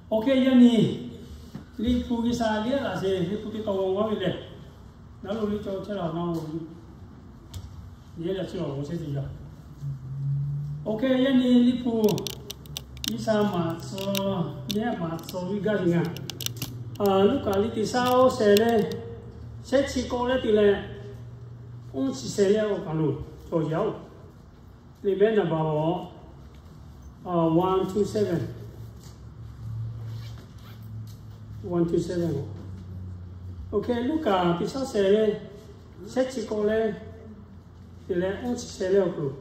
Ok, yaˇ nyi Liꞈ hpu G'uiˬsha liˇ laꞈ sheˍ, Liꞈ hpu teˇ tawn g'a ve lehˬ, naˉ lo liˇ cawˬ chehˇ laˬ na, yehˬ yaꞈ chi awˬ g'aw chehˇ te yaˇ. Ok, yaˇ nyi Liꞈ hpu G'uiˬsha maˍ tcuh, yehˬ maˍ tcuh ve gaˇ ve ngaˬ, Luˉkaꞈ liꞈ teˇ shaˉ oˇ shehˍ leh, shehˆ chi k'awˆ leh te leh, oˇ chi shehˍ leh awˬ kaˬ lo cawˬ yaˇ oˬ. Liꞈ mehˉ naˍ baˬ awˬ, one two seven, one two seven. Ok, Luˉkaꞈ teˇ shaˉ shehˍ leh, shehˆ chi k'awˆ leh te leh oˇ chi shehˍ leh awˬ hk'aw lo,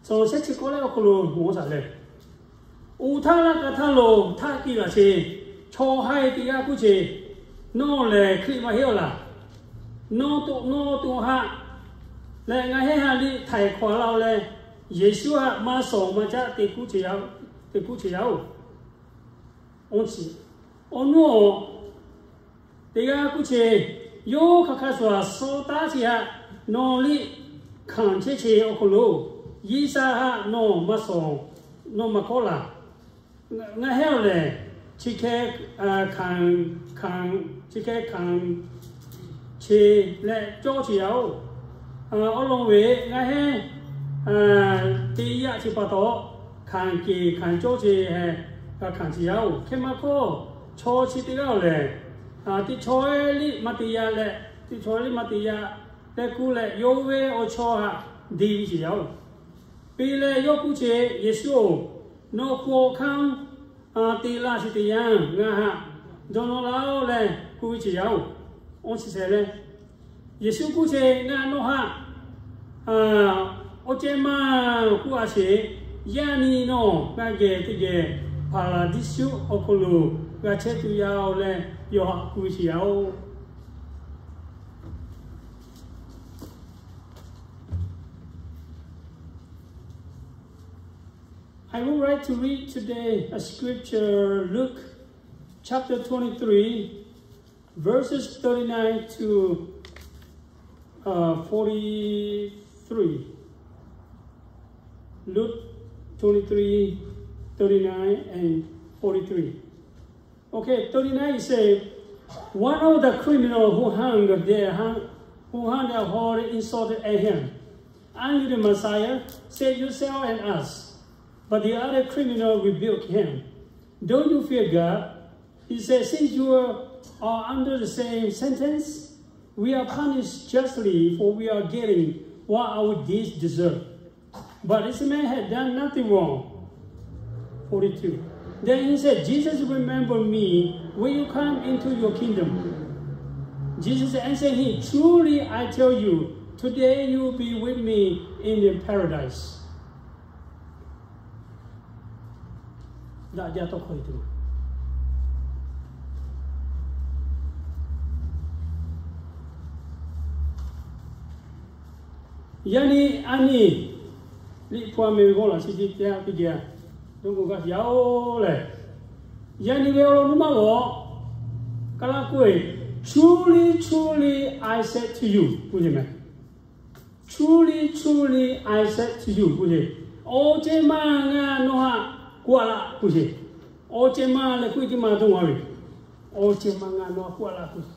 cawˬ shehˆ chi k'awˆ leh awˬ hk'aw lo g'awˬ shaˍ leh, oˇ htaˇ laˇ ka htaˇ lo htaˇ keu laꞈ sheˍ, chaw haiˬ teˇ g'aˇ kuˇ ce, Nawˬ lehˬ Hkriꞈ maˇ heˆ awˬ laˬ. Nawˬ to, nawˬ to haꞈ leh ngaˬ heˆ haꞈ liˇ htaiˍ hk'awꞈ laˇ-oˬ leh, Yeˍsuˆ haꞈ maˇ shawˍ maˇ caˆ te kuˇ ce yaˇ, te kuˇ ce yaˇ oˬ. Awˬ nuˇ awˬ teˇ g'aˇ kuˇ ce, yawˇ hk'aˬ hk'aˇ suh suh taˉ ce haꞈ nawˬ liˇ hkanˍ chehˇ ce awˬ hk'aw lo, G'uiˬsha haꞈ nawˬ maˇ shawˍ, nawˬ maˇ kawˆ laˬ. Ngaˬ heˆ awˬ lehˬ, chi hk'e hkanˍ, chi hk'e hkanˍ ce leh cawˇ ce yaˇ oˬ. Awˬ lawn ve ngaˬ heˆ teˇ yaꞈ chi pa taw, hkanˍ keˬ hkanˍ cawˇ ce heh g'a hkanˍ ce yaˇ oˬ. Hk'e maˇ k'oˆ, chaw chi teˇ g'aˇ awˬ lehˬ, teˇ chaw liˇ maˇ te yaˇ leh, teˇ chaw liˇ maˇ te yaˇ leh kuˇ leh, yawˇ ve awˬ chawˇ haꞈ deˇ ve ce yaˇ oˬ. Piˇ leh yawˇ kuˇ ce, Yeˍsuˆ-oˬ, nawˬ hk'aw hkanˇ te laˇ chi teˇ yanˇ ngaˬ haꞈ dawˇ nawˇ laˇ-oˆ leh kuˇ ve ce yaˇ oˬ. Oˇ chi shehˍ leh, Yeˍsuˆ kuˇ ce, Ngaˬ nawˬ haꞈ awˬ ceh maˇ k'oˆ a sheˍ. Yaˇ nyi nawˬ ngaˬ geh teˇ geh Paˍlaˍdiˇsuˆ awˬ hk'aw lo g'a chehˇ tuˬ yaˇ-oˬ leh, yawˇ haꞈ kuˇ ve ce yaˇ oˬ. I would like to read today a scripture, Luke chapter twenty-three, verses thirty-nine to uh, forty-three. Luke twenty-three, thirty-nine and forty-three. Okay, thirty-nine it says, One of the criminal who hung there, hung, who hung there, hurriedly insulted at him. Aren't you the Messiah? Save yourself and us. But the other criminal rebuked him. Don't you fear God? He said, Since you are under the same sentence, we are punished justly, for we are getting what our deeds deserve. But this man had done nothing wrong. forty-two. Then he said, Jesus, remember me when you come into your kingdom. Jesus answered him, Truly I tell you, today you will be with me in the paradise. Daꞈ jaˇ tawˇ hkawˇ e tuˬ. Yaˇ nyi a nyi, Liꞈ hpu a meh ve g'awˇ laꞈ chi teˇ geh, teˇ geh, dawˇ k'o g'a yaˇ-oˬ lehˬ, yaˇ nyi ve awˬ lawn nuˇ maˇ g'awˬ. Kaˬ laˇ k'oˆ ve, Truly, truly, I said to you k'oˆ ce meh. Truly, truly, I said to you k'oˆ ce. Awˬ ceh maˇ ngaˬ nawˬ haꞈ k'oˆ a laˇ k'oˆ ce. Awˬ ceh maˇ leh k'oˆ ve teˇ maˇ dawˇ g'a ve. Awˬ ceh maˇ ngaˬ nawˬ haꞈ k'oˆ a laˇ k'oˆ ce.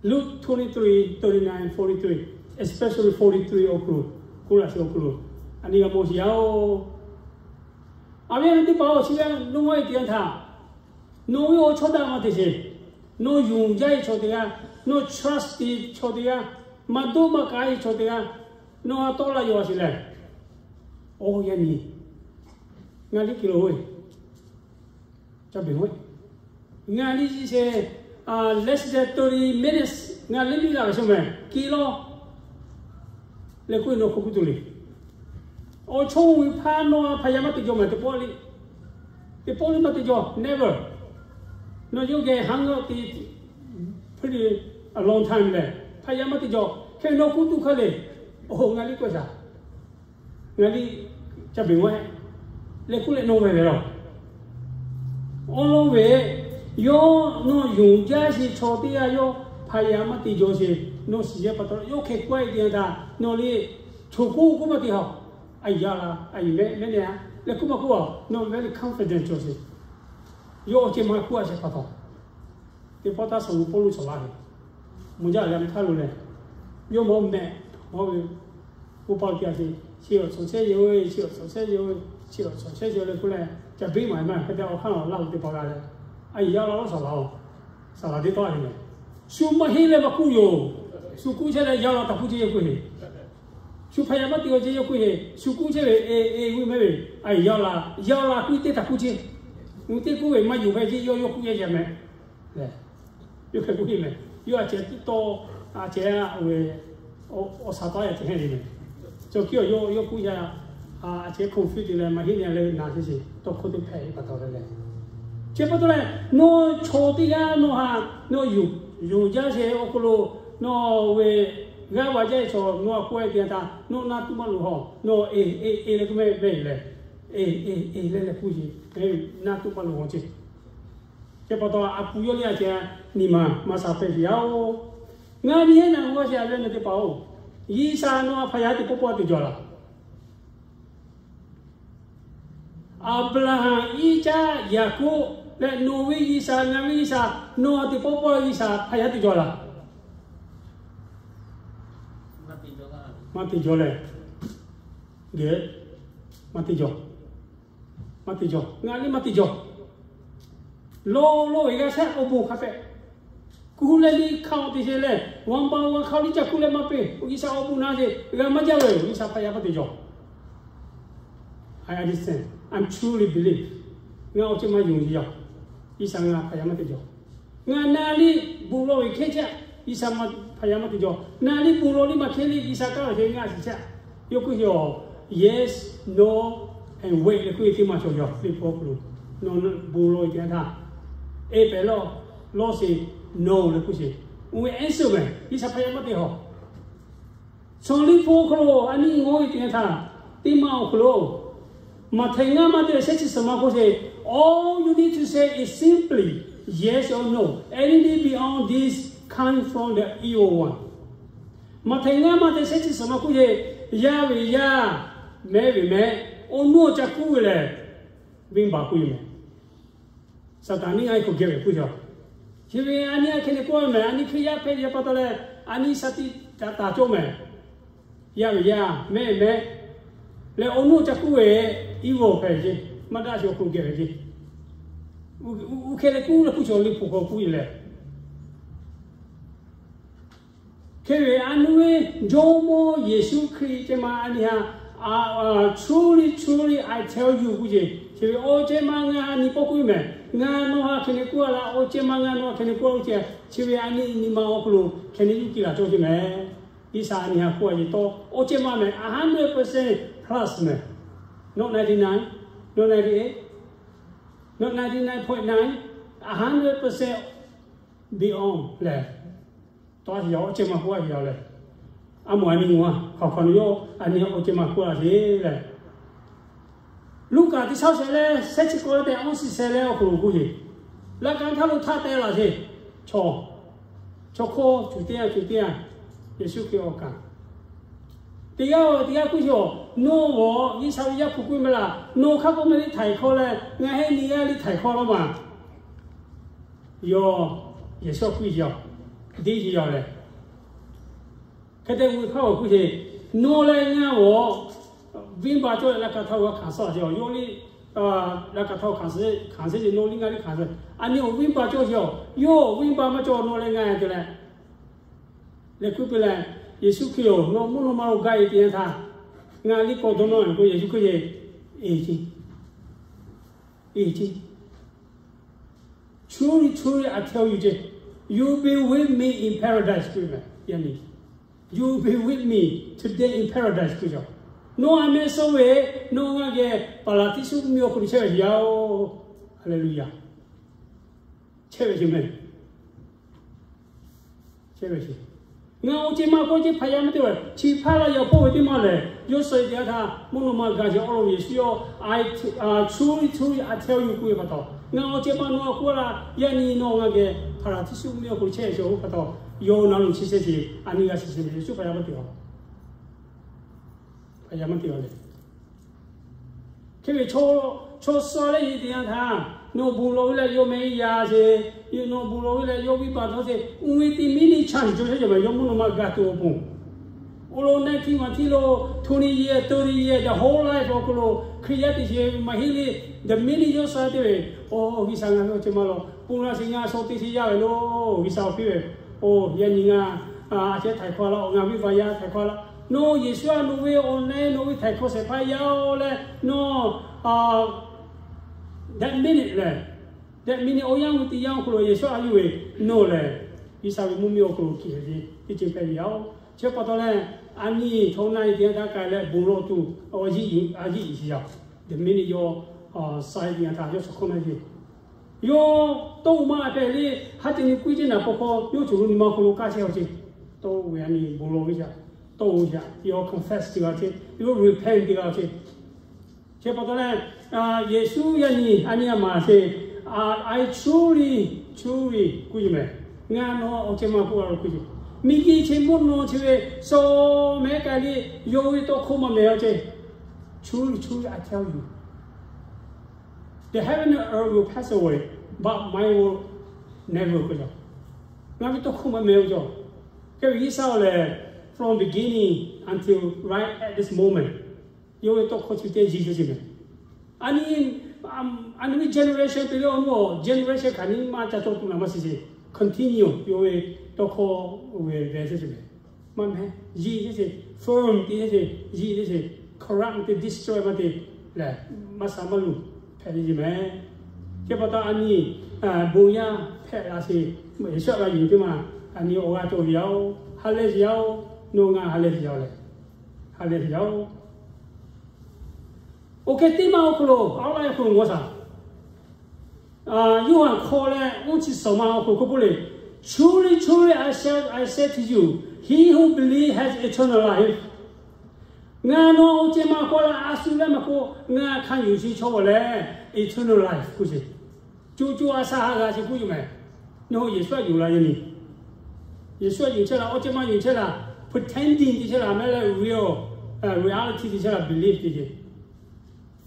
Luke twenty-three, thirty-nine, forty-three, especially forty-three awˬ hk'aw lo, k'oˆ laꞈ sheˍ awˬ hk'aw lo, a nyi g'a mawˬ sheˍ yaˇ-oˬ. A viˉ a nyi teˇ hpaˍ-oˬ, chi ve nawˬ g'a e teˇ yanˇ htaꞈ, nawˬ ve awˬ chawˇ daꞈ maˇ te sheˍ. Nawˬ yonˍ jaˇ ve chaw teˇ g'aˇ, nawˬ trust te chaw teˇ g'aˇ, maˇ dawˇ maˇ k'ai ve chaw teˇ g'aˇ, nawˬ a tawˆ laˇ yaw sheˍ lehˬ, awˬ yaˇ nyi, ngaˬ liˇ kuiˬ lo ve, ca beˬ hoˆ, ngaˬ liˇ chi sheˍ, less than thirty minutes ngaˬ liˇ liˇ laˇ ve sho meh, keu lawˇ leh k'oˆ ve nawˬ hk'aw k'oˆ tuˬ le. Awˬ chawˇ ve hpaˇ nawˬ a hpaˍ yaˇ maˇ te jaw meh, teˇ pawˆ liˇ, teˇ pawˆ liˇ maˇ te jaw, never. Nawˬ yawˇ geh hang g'aw te pretty a long time lehˬ, hpaˍ yaˇ maˇ te jaw. Hk'e nawˬ k'oˆ tuˬ hk'a le, oˇ ngaˬ liˇ k'oˆ shaˍ, ngaˬ liˇ ca beˬ maˇ heˆ leh k'oˆ leh nawˬ ve ve laˬ. Awˬ lawn ve, yawˇ nawˬ yonˍ jaˇ sheˍ chaw teˇ g'aˇ yawˇ hpaˍ yaˇ maˇ te jaw sheˍ, nawˬ shiˍ yehˇ pa taw yawˇ hk'e k'oˆ e teˇ yanˇ htaꞈ nawˬ le, choˬ k'oˆ k'oˆ maˇ te haw. A yiˍ yaˇ la, a yiˍ mehˆ mehˆ ne a leh kuˇ maˇ k'oˆ a, nawˬ very confident cawˬ sheˍ. Yawˇ awˬ ceh ma k'oˆ a shehˍ hpaˇ htaꞈ teˇ pawˆ taˇ suh ve Pawˇluꞈ shawˍ laˇ ve, mvuhˇ jaˇ g'a ve htaˇ lo leh, yawˇ maˇ mehˆ, maˇ ve, oˇ pa teˇ g'aˇ sheˍ, chi awˬ tsuhˍ chehˇ yoˬ, chi awˬ tsuhˍ chehˇ yoˬ, chi awˬ tsuhˍ chehˇ yoˬ leh k'oˆ leh, ca biˇ maˍ maˇ hk'e te awˬ hk'aˇ laˇ lo teˇ pa g'a leh, a yiˍ yaˇ la lawˉ saˍ laˍ-oˬ, saˍ laˍ teˇ tawˆ a heˍ mehˍ. Shu maˇ heˆ leh maˇ k'oˆ yoˬ. Shu k'oˆ chehˇ leh yaˇ la htaꞈ k'oˆ chehˇ yawˇ k'oˆ heˍ. Shu hpaˍ yaˇ maˇ te awˬ ceh yawˇ k'oˆ heˍ. Shu k'oˆ chehˇ ve e e g'uˇ mehˉ ve, a yiˍ yaˇ la, yaˇ la k'oˆ teˇ htaꞈ k'oˆ chehˇ. Mvuhˇ teˇ k'oˆ ve maˇ yonˍ hpehꞈ ceh yawˇ yawˇ k'oˆ yehˇ yaˇ mehˍ. Yawˇ hk'e k'oˆ heˆ mehˍ. Yawˇ a ceh tiˉ tawˇ, a ceh ve awˬ sha tawˇ yaˇ ceh heˆ le mehˍ. Cawˬ kiˇ awˬ yawˇ yawˇ k'oˆ yaˇ, a ceh confuse te leh maˇ heˆ nyi leh na ceh sheˍ tawˇ hkawˇ teˇ hpehꞈ ve pa taw leh leh, chi pa taw leh, nawˬ chaw teˇ g'aˇ nawˬ ha, nawˬ yonˍ jaˇ sheˍ awˬ hk'aw lo, nawˬ ve g'aˇ va jaˇ ve chaw nawˬ a k'oˆ e te htaˇ nawˬ na tuˬ maˇ loˍ haw. Nawˬ e e e leh k'oˆ mehˆ mehˆ leh, e e e leh leh k'oˆ sheˍ, na tuˬ maˇ loˍ haw ceh. Chi pa taw a pu yawˇ liˇ a ceh nyi ma maˇ sha hpehꞈ sheˍ yaˇ-oˬ. Ngaˬ nyi heˆ naˬ g'a sheˍ a ve na teˇ hpaˍ-oˬ, G'uiˬsha nawˬ a hpaˍ yaˇ teˇ pawˆ pawˆ te jawˬ laˬ. Aˍbraˍhanˍ, Iˉcaˆ, Yaˍkoˆ leh nawˬ ve G'uiˬsha, ngaˬ ve G'uiˬsha, nawˬ teˇ pawˆ pawˆ G'uiˬsha hpaˍ yaˇ te jawˬ laˬ. Maˇ te jawˬ leh, geh, maˇ te jawˬ. Maˇ te jawˬ. Ngaˬ liˇ maˇ te jawˬ. Lawˇ lawˇ ve g'a shehˆ awˬ bon hk'a hpehꞈ. Kuˬ leh liˇ hk'a-oˬ te sheˍ leh, g'aw ba g'a hk'a liˇ ca kuˬ leh maˇ peˇ. G'uiˬsha awˬ bon na sheˍ g'a maˇ jaˇ ve, G'uiˬsha hpaˍ yaˇ maˇ te jawˬ. I understand. I'm truly believe. Ngaˬ awˬ ceh maˇ yonˍ yaˇ. G'uiˬsha ngaˬ hpaˍ yaˇ maˇ te jawˬ. Ngaˬ na liˇ bon lawˬ ve hkehˇ chehˇ, G'uiˬsha hpaˍ yaˇ maˇ te jawˬ. Na liˇ bon lawˬ liˇ maˇ hkehˇ liˇ G'uiˬsha kaˇ ve hk'e ngaˬ shiˍ chehˇ. Yawˇ k'oˆ sheˍ-oˬ, yes, no, and wait leh k'oˆ ve teˇ maˬ cawˬ yaˇ liꞈ hpu awˬ hk'aw lo. Nawˬ bon lawˬ ve te htaˇ, e pehˍ lawˇ, lawˇ sheˍ, no leh k'oˆ sheˍ. Oˇ ve answer mehˍ, G'uiˬsha hpaˍ yaˇ maˇ te hawˬ. Chaw liꞈ hpu awˬ hk'aw lo a nyi ngawˬ ve te htaˇ, teˇ maˬ awˬ hk'aw lo Maꞈhtehˍ ngaˇ maˇ te shehˆ chi suhˍ ma k'oˆ sheˍ, all you need to say is simply yes or no. Anything beyond this come from the evil one. Maꞈhtehˍ ngaˇ maˇ te shehˆ chi suhˍ ma k'oˆ sheˍ, yaˇ ve yaˇ, mehˆ ve mehˆ, awˬ nuˇ awˬ ca kuˉ ve lehˬ, venˇbaˆ k'oˆ ve mehˍ. Saˍtanˍ nyiˇ g'aˇ k'awꞈ geh ve k'oˆ ve. Chi ve a nyi a hk'e le k'oˆ ve mehˍ, a nyi Hkriꞈ yaˇ hpehꞈ ve pa taw leh, a nyi shaˍ tiꞈ ca taˍ cawˇ mehˍ. Yaˇ ve yaˇ, mehˆ ve mehˆ leh awˬ nuˇ ca kuˉ ve, evil hpehꞈ ve ceˇ, maˇ daꞈ chi awˬ hk'aw lo geh ve ceˇ. Oˇ hk'e leh kuˉ leh kuˉ chaw liꞈ hpu hk'aw kuˉ ve lehˬ, hk'e ve a nuˇ ve Jawˇmawˇ Yeˍsuˆ Hkriꞈ ceh ma a nyi ha, truly, truly, I tell you k'oˆ ceˇ. Chi ve awˬ ceh ma ngaˬ a nyi pawˆ kuˉ mehˍ. Ngaˬ nawˬ ha hk'e le kuˉ a laˇ, awˬ ceh ma ngaˬ nawˬ ha hk'e le kuˉ a k'oˆ ceˇ. Chi ve a nyi nyi ma awˬ hk'aw lo hk'e le yuˇ kiˇ laˬ cawˇ ceˇ mehˍ. G'uiˬsha a nyi ha kuˉ a yeˬ tawˇ awˬ ceh ma mehˍ, a hundred percent plus mehˍ. Not ninety nine, not ninety eight, not ninety nine point nine, a hundred percent beyond lehˬ, tawˇ a yaw awˬ ceh ma kuˉ a yaw lehˬ, a moˍ a nyi mvuhˇ a hk'aˬ hk'aˬ nawˬ yawˇ a nyi awˬ ceh ma kuˉ a sheˍ lehˬ, Luˉkaꞈ teˇ shaˉ sheh leh shehˆ chi k'awˇ leh tehꞈ awˇ shiˍ sheh leh awˬ hk'aw lo k'oˆ sheˍ. Laꞈ ka htaˇ lo htaˇ teh laˬ sheˍ. Chaw, chaw hkawˇ cuˬ teˇ yanˇ cuˬ teˇ yanˇ, Yeˍsuˆ Hkriꞈ awˬ kaˍ teˇ g'aˇ teˇ g'aˇ k'oˆ sheˍ-oˬ, nawˬ g'awˬ G'uiˬsha ve Yaˇ hpu k'oˆ ve mehˍ laˇ, nawˬ hk'a k'oˆ mehˍ liˇ htaiˍ hkawˇ leh ngaˬ heˆ nyi g'aˇ liˇ htaiˍ hkawˇ laˇ maˬ. Yaw, Yeˍsuˆ k'oˆ ve yaw, deˇ yeˬ yaw lehˬ, hk'e te mvuhˇ hk'aˇ awˬ k'oˆ sheˍ, nawˬ leh ngaˬ g'awˬ venˇbaˆ cawˇ leh laꞈ ka htaˇ g'a hkanˍ suh sheˍ-oˬ. Yawˇ liˇ laꞈ ka htaˇ hkanˍ suh, hkanˍ suh sheˍ, nawˬ liˇ ngaˬ liˇ hkanˍ suh. A nyi awˬ venˇbaˆ cawˇ sheˍ-oˬ, yawˇ venˇbaˆ maˇ cawˇ nawˬ leh ngaˬ te leh leh k'oˆ piˇ leh, Yeˍsuˆ Hkriꞈ-oˬ, nawˬ mvuhˇ naw ma lo gaˇ e te yanˇ htaˇ, ngaˬ liˇ k'awꞈ dawˇ nawˇ k'oˆ Yeˍsuˆ Hkriꞈ ceˇ, e ceˇ, e ceˇ. Truly, truly, I tell you ceˇ, you'll be with me in paradise k'oˆ ve mehˍ. Yaꞈ nyi, you'll be with me today in paradise k'oˆ ve. Nawˬ a meh suh ve, nawˬ ngaˬ geh Paˍraˍdiˇsuˆ mvuhˇmiˬ awˬ hk'aw lo chehˇ ve yaˇ-oˬ. Haˍleˍluˍyaˍ. Chehˇ ve ceˇ mehˍ. Ngaˬ awˬ ceh ma k'oˆ ceˇ hpaˍ yaˇ maˇ te ve, chi hpaˇ laˇ yaw hpawˇ ve teˇ maˇ lehˬ, yawˇ suh e te yanˇ htaˇ mvuhˇ naw ma gaˬ sheˍ awˬ lawn Yeˍsuˆ yawˇ, I, truly, truly, I tell you k'oˆ ve pa taw, ngaˬ awˬ ceh ma nawˬ k'oˆ laˇ, yaꞈ nyi nawˬ ngaˬ geh Paˍraˍdiˇsuˆ mvuhˇmiˬ awˬ hk'aw lo chehˇ ve awˬ pa taw, yawˇ na lo chi shehˍ sheˍ a nyi g'a shiˍ sheˍ mehˍ. Yeˍsuˆ hpaˍ yaˇ maˇ te a, hpaˍ yaˇ maˇ te a lehˬ, Hk'e ve chaw suh leh yehˬ teˇ yanˇ htaˇ, nawˬ bon lawˬ ve leh yawˇ mehˆ g'uˇ yaˇ sheˍ, nawˬ bon lawˬ ve leh yawˇ viˉ pa htawˇ sheˍ, oˇ ve teˇ minute change cawˬ chehˇ jaˇ ve, yawˇ mvuhˇ naw ma g'a tuˬ awˬ pon, awˬ lawn naˆ htiˇ maˬ htiˇ lo, twenty year, thirty year, the whole life awˬ hk'aw lo Hkriꞈ yaˇ teˇ sheˍ maˇ heˆ le. The minute yawˇ suh te ve, Awˬ, G'uiˬsha, ngaˬ ve awˬ ceuˬ maˇ lawˬ, ponˬ laˇ sheˍ, ngaˬ shaw teˇ sheˍ yaˇ ve lo, G'uiˬsha awˬ piˇ ve, Awˬ, yaꞈ nyi ngaˬ a ceh htaiˍ hkawˇ laˇ, ngaˬ viˉ pa yaˇ htaiˍ hkawˇ laˇ. Nawˬ Yeˍsuˆ a loˍ ve awˬ nehˇ nawˬ ve htaiˍ hkawˇ shehˍ hpaˇ yaˇ-oˬ leh, nawˬ that minute lehˬ, that minute awˬ yanˇ ve teˇ yanˇ awˬ hk'aw lo Yeˍsuˆ a yuˬ ve, nawˬ lehˬ G'uiˬsha ve mvuhˇ miˬ awˬ hk'aw lo kiˬ ve teˇ ceuˬ hpehꞈ ve yaˇ-oˬ. Chi pa taw leh, a nyi chaw na e teˇ yanˇ htaˇ k'ai leh bon lawˬ tuˬ, a yiˆ yiˍ sheˍ yaˇ, the minute yawˇ suh e teˇ yanˇ htaˇ yawˇ suh hkawˇ na e, yawˇ tawˇ uˬ maˇ a hpehꞈ le, ha ceh nyi kuiˉ ceh naˍ paw hk'aw yawˇ cawˬ lo nyi ma awˬ hk'aw lo kaˇ chehˇ-a ceˇ. Tawˇ uˬ ve a nyi bon lawˬ ve yaˇ, tawˇ uˬ yaˇ, yawˇ confess te g'a ceˇ, yawˇ repent te g'a ceˇ. Chi pa taw leh, Yeˍsuˆ yaˇ nyi a nyi a maˍ sheˍ, I truly, truly k'oˆ ve mehˬ, ngaˬ nawˬ awˬ ceh maˇ k'oˆ a lo k'oˆ ve, miˬguiˬ chi mvuhˇ naw chi ve shaw mehˉ k'ai le, yawˇ ve tawˇ hkawˇ maˇ mehˬ a ceˇ. Truly, truly, I tell you, the heaven and earth will pass away, but my word never k'oˆ ve, ngaˬ ve tawˇ hkawˇ maˇ mehˬ a ceˇ. Hk'e ve G'uiˬsha-oˬ lehˬ, from beginning until right at this moment, yawˇ ve tawˇ hkawˇ chi teˇ ji teˇ ji mehˬ. A nyi, a nyi ve generation te leh awˬ nu awˬ generation hk'aˬ nyi maˇ ca cawˬ tuˬ naˍ maˇ shiˍ sheˍ. Continue yawˇ ve tawˇ hkawˇ ve ve teˇ ji mehˬ. Maˇ mehˬ, ji teˇ ji, firm te teˇ ji, ji teˇ ji, corrupt te, destroy maˇ te lehˬ, maˇ sha maˇ luˬ hpehꞈ ve ji mehˬ. Chi pa taw a nyi bon yaˇ hpehꞈ la sheˍ, Yeˍsuˆ g'a yuˬ teˇ maˬ, a nyi awˬ g'aˇ cawˬ ve yaˇ-oˬ, ha lehˬ sheˍ yaˇ-oˬ, nawˬ ngaˬ ha lehˬ sheˍ yaˇ-oˬ lehˬ, ha lehˬ sheˍ yaˇ-oˬ. Oˇ hk'e teˇ maˇ awˬ hk'aw lo, awˬ lawn awˬ hk'aw lo g'awˇ shaˍ. Yoˇhanˬ hk'aw leh uˉ chi suhˍ ma awˬ hk'aw lo k'oˆ le, Truly, truly, I say, I say to you, he who believes has eternal life. Ngaˬ nawˬ awˬ ceh maˇ k'oˆ leh a shu leh maˇ k'oˆ, ngaˬ hk'a yonˍ sheˍ chaw lehˬ, eternal life k'oˆ sheˍ. Co co a shaꞈ ha g'a sheˍ k'oˆ yoˬ mehˬ. Nawˬ hui Yeˍsuˆ a yonˍ la yaˇ nyi, Yeˍsuˆ a yonˍ chehˇ la, awˬ ceh maˇ yonˍ chehˇ la, pretending te chehˇ la, mehˉ leh real, reality te chehˇ la, believe te ce,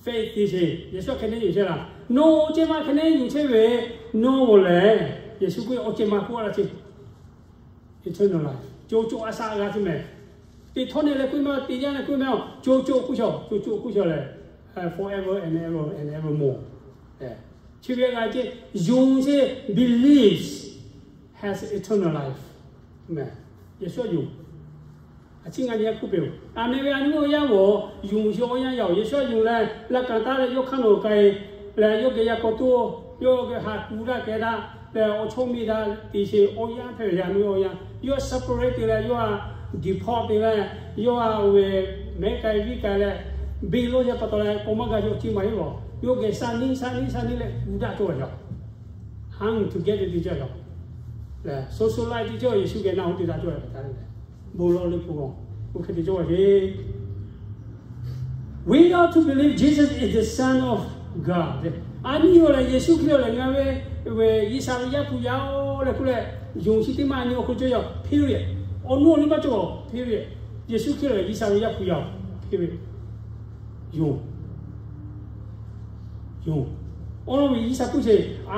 faith te ce, Yeˍsuˆ hk'e neˉ yonˍ chehˇ la. Nawˬ awˬ ceh maˇ hk'e neˉ yonˍ chehˇ ve, nawˬ lehˬ Yeˍsuˆ k'oˆ ve awˬ ceh maˇ k'oˆ a la ce. Eternal life. Co co a shaꞈ g'a sheˍ mehˬ. Teˇ htawˇ ne leh k'oˆ maˇ, teˇ yanˇ leh k'oˆ maˇ, co co k'oˆ shaˍ, co co k'oˆ shaˍ lehˬ, forever and ever and evermore. Chi ve g'a ce, yonˍ sheˍ, believes has eternal life. Yeˍsuˆ a yonˍ. A ciˉ ngaˬ nyi a hkuˇ peuˬ-oˬ, a meh ve a nyi awˬ yanˇ g'awˬ yonˍ sheˍ awˬ yanˇ yaˇ-oˬ, Yeˍsuˆ a yonˍ leh laˇ kaꞈ taˇ leh yawˇ hk'aˇ nawˬ k'ai leh yawˇ geh yaˇ k'aw toˇ, yawˇ geh haꞈ kuˬ daꞈ kehˬ daꞈ leh awˬ chawˇ miˇ daꞈ te sheˍ awˬ yanˇ hpehꞈ ve yaˇ nu awˬ yanˇ, yawˇ separate te leh yawˇ a deport te leh yawˇ a oˇ ve mehˉ k'ai viˉ k'ai leh, beˬ lawˇ yaˇ pa taw leh k'awꞈ maˇ g'a yaw ciˇ maˇ heˆ lawˬ. Yawˇ geh shaˍ niˇ shaˍ niˇ shaˍ niˇ leh kuˬ daꞈ cawˇ ve yaˇ, hang together te cawˇ ve yaˇ, socialite te cawˇ, Yeˍsuˆ geh naˆ hoꞈ te daꞈ cawˇ ve pa taw leh, bon lawˬ le hpu g'awˬ, oˇ hk'e te cawˇ ve ce. We ought to believe Jesus is the Son of God. A nyi awˬ lehˬ Yeˍsuˆ Hkriꞈ lehˬ ngaˬ ve, ve G'uiˬsha ve Yaˇ hpu yaˇ-oˬ leh k'oˆ leh, yonˍ sheˍ teˇ maˇ a nyi awˬ hk'aw lo cawˇ yaˇ, period. Awˬ nu awˬ liˇ maˇ cawˬ, period. Yeˍsuˆ Hkriꞈ lehˬ G'uiˬsha ve Yaˇ hpu yaˇ-oˬ, period. Yonˍ, yonˍ. Awˬ lawn ve G'uiˬsha k'oˆ sheˍ, I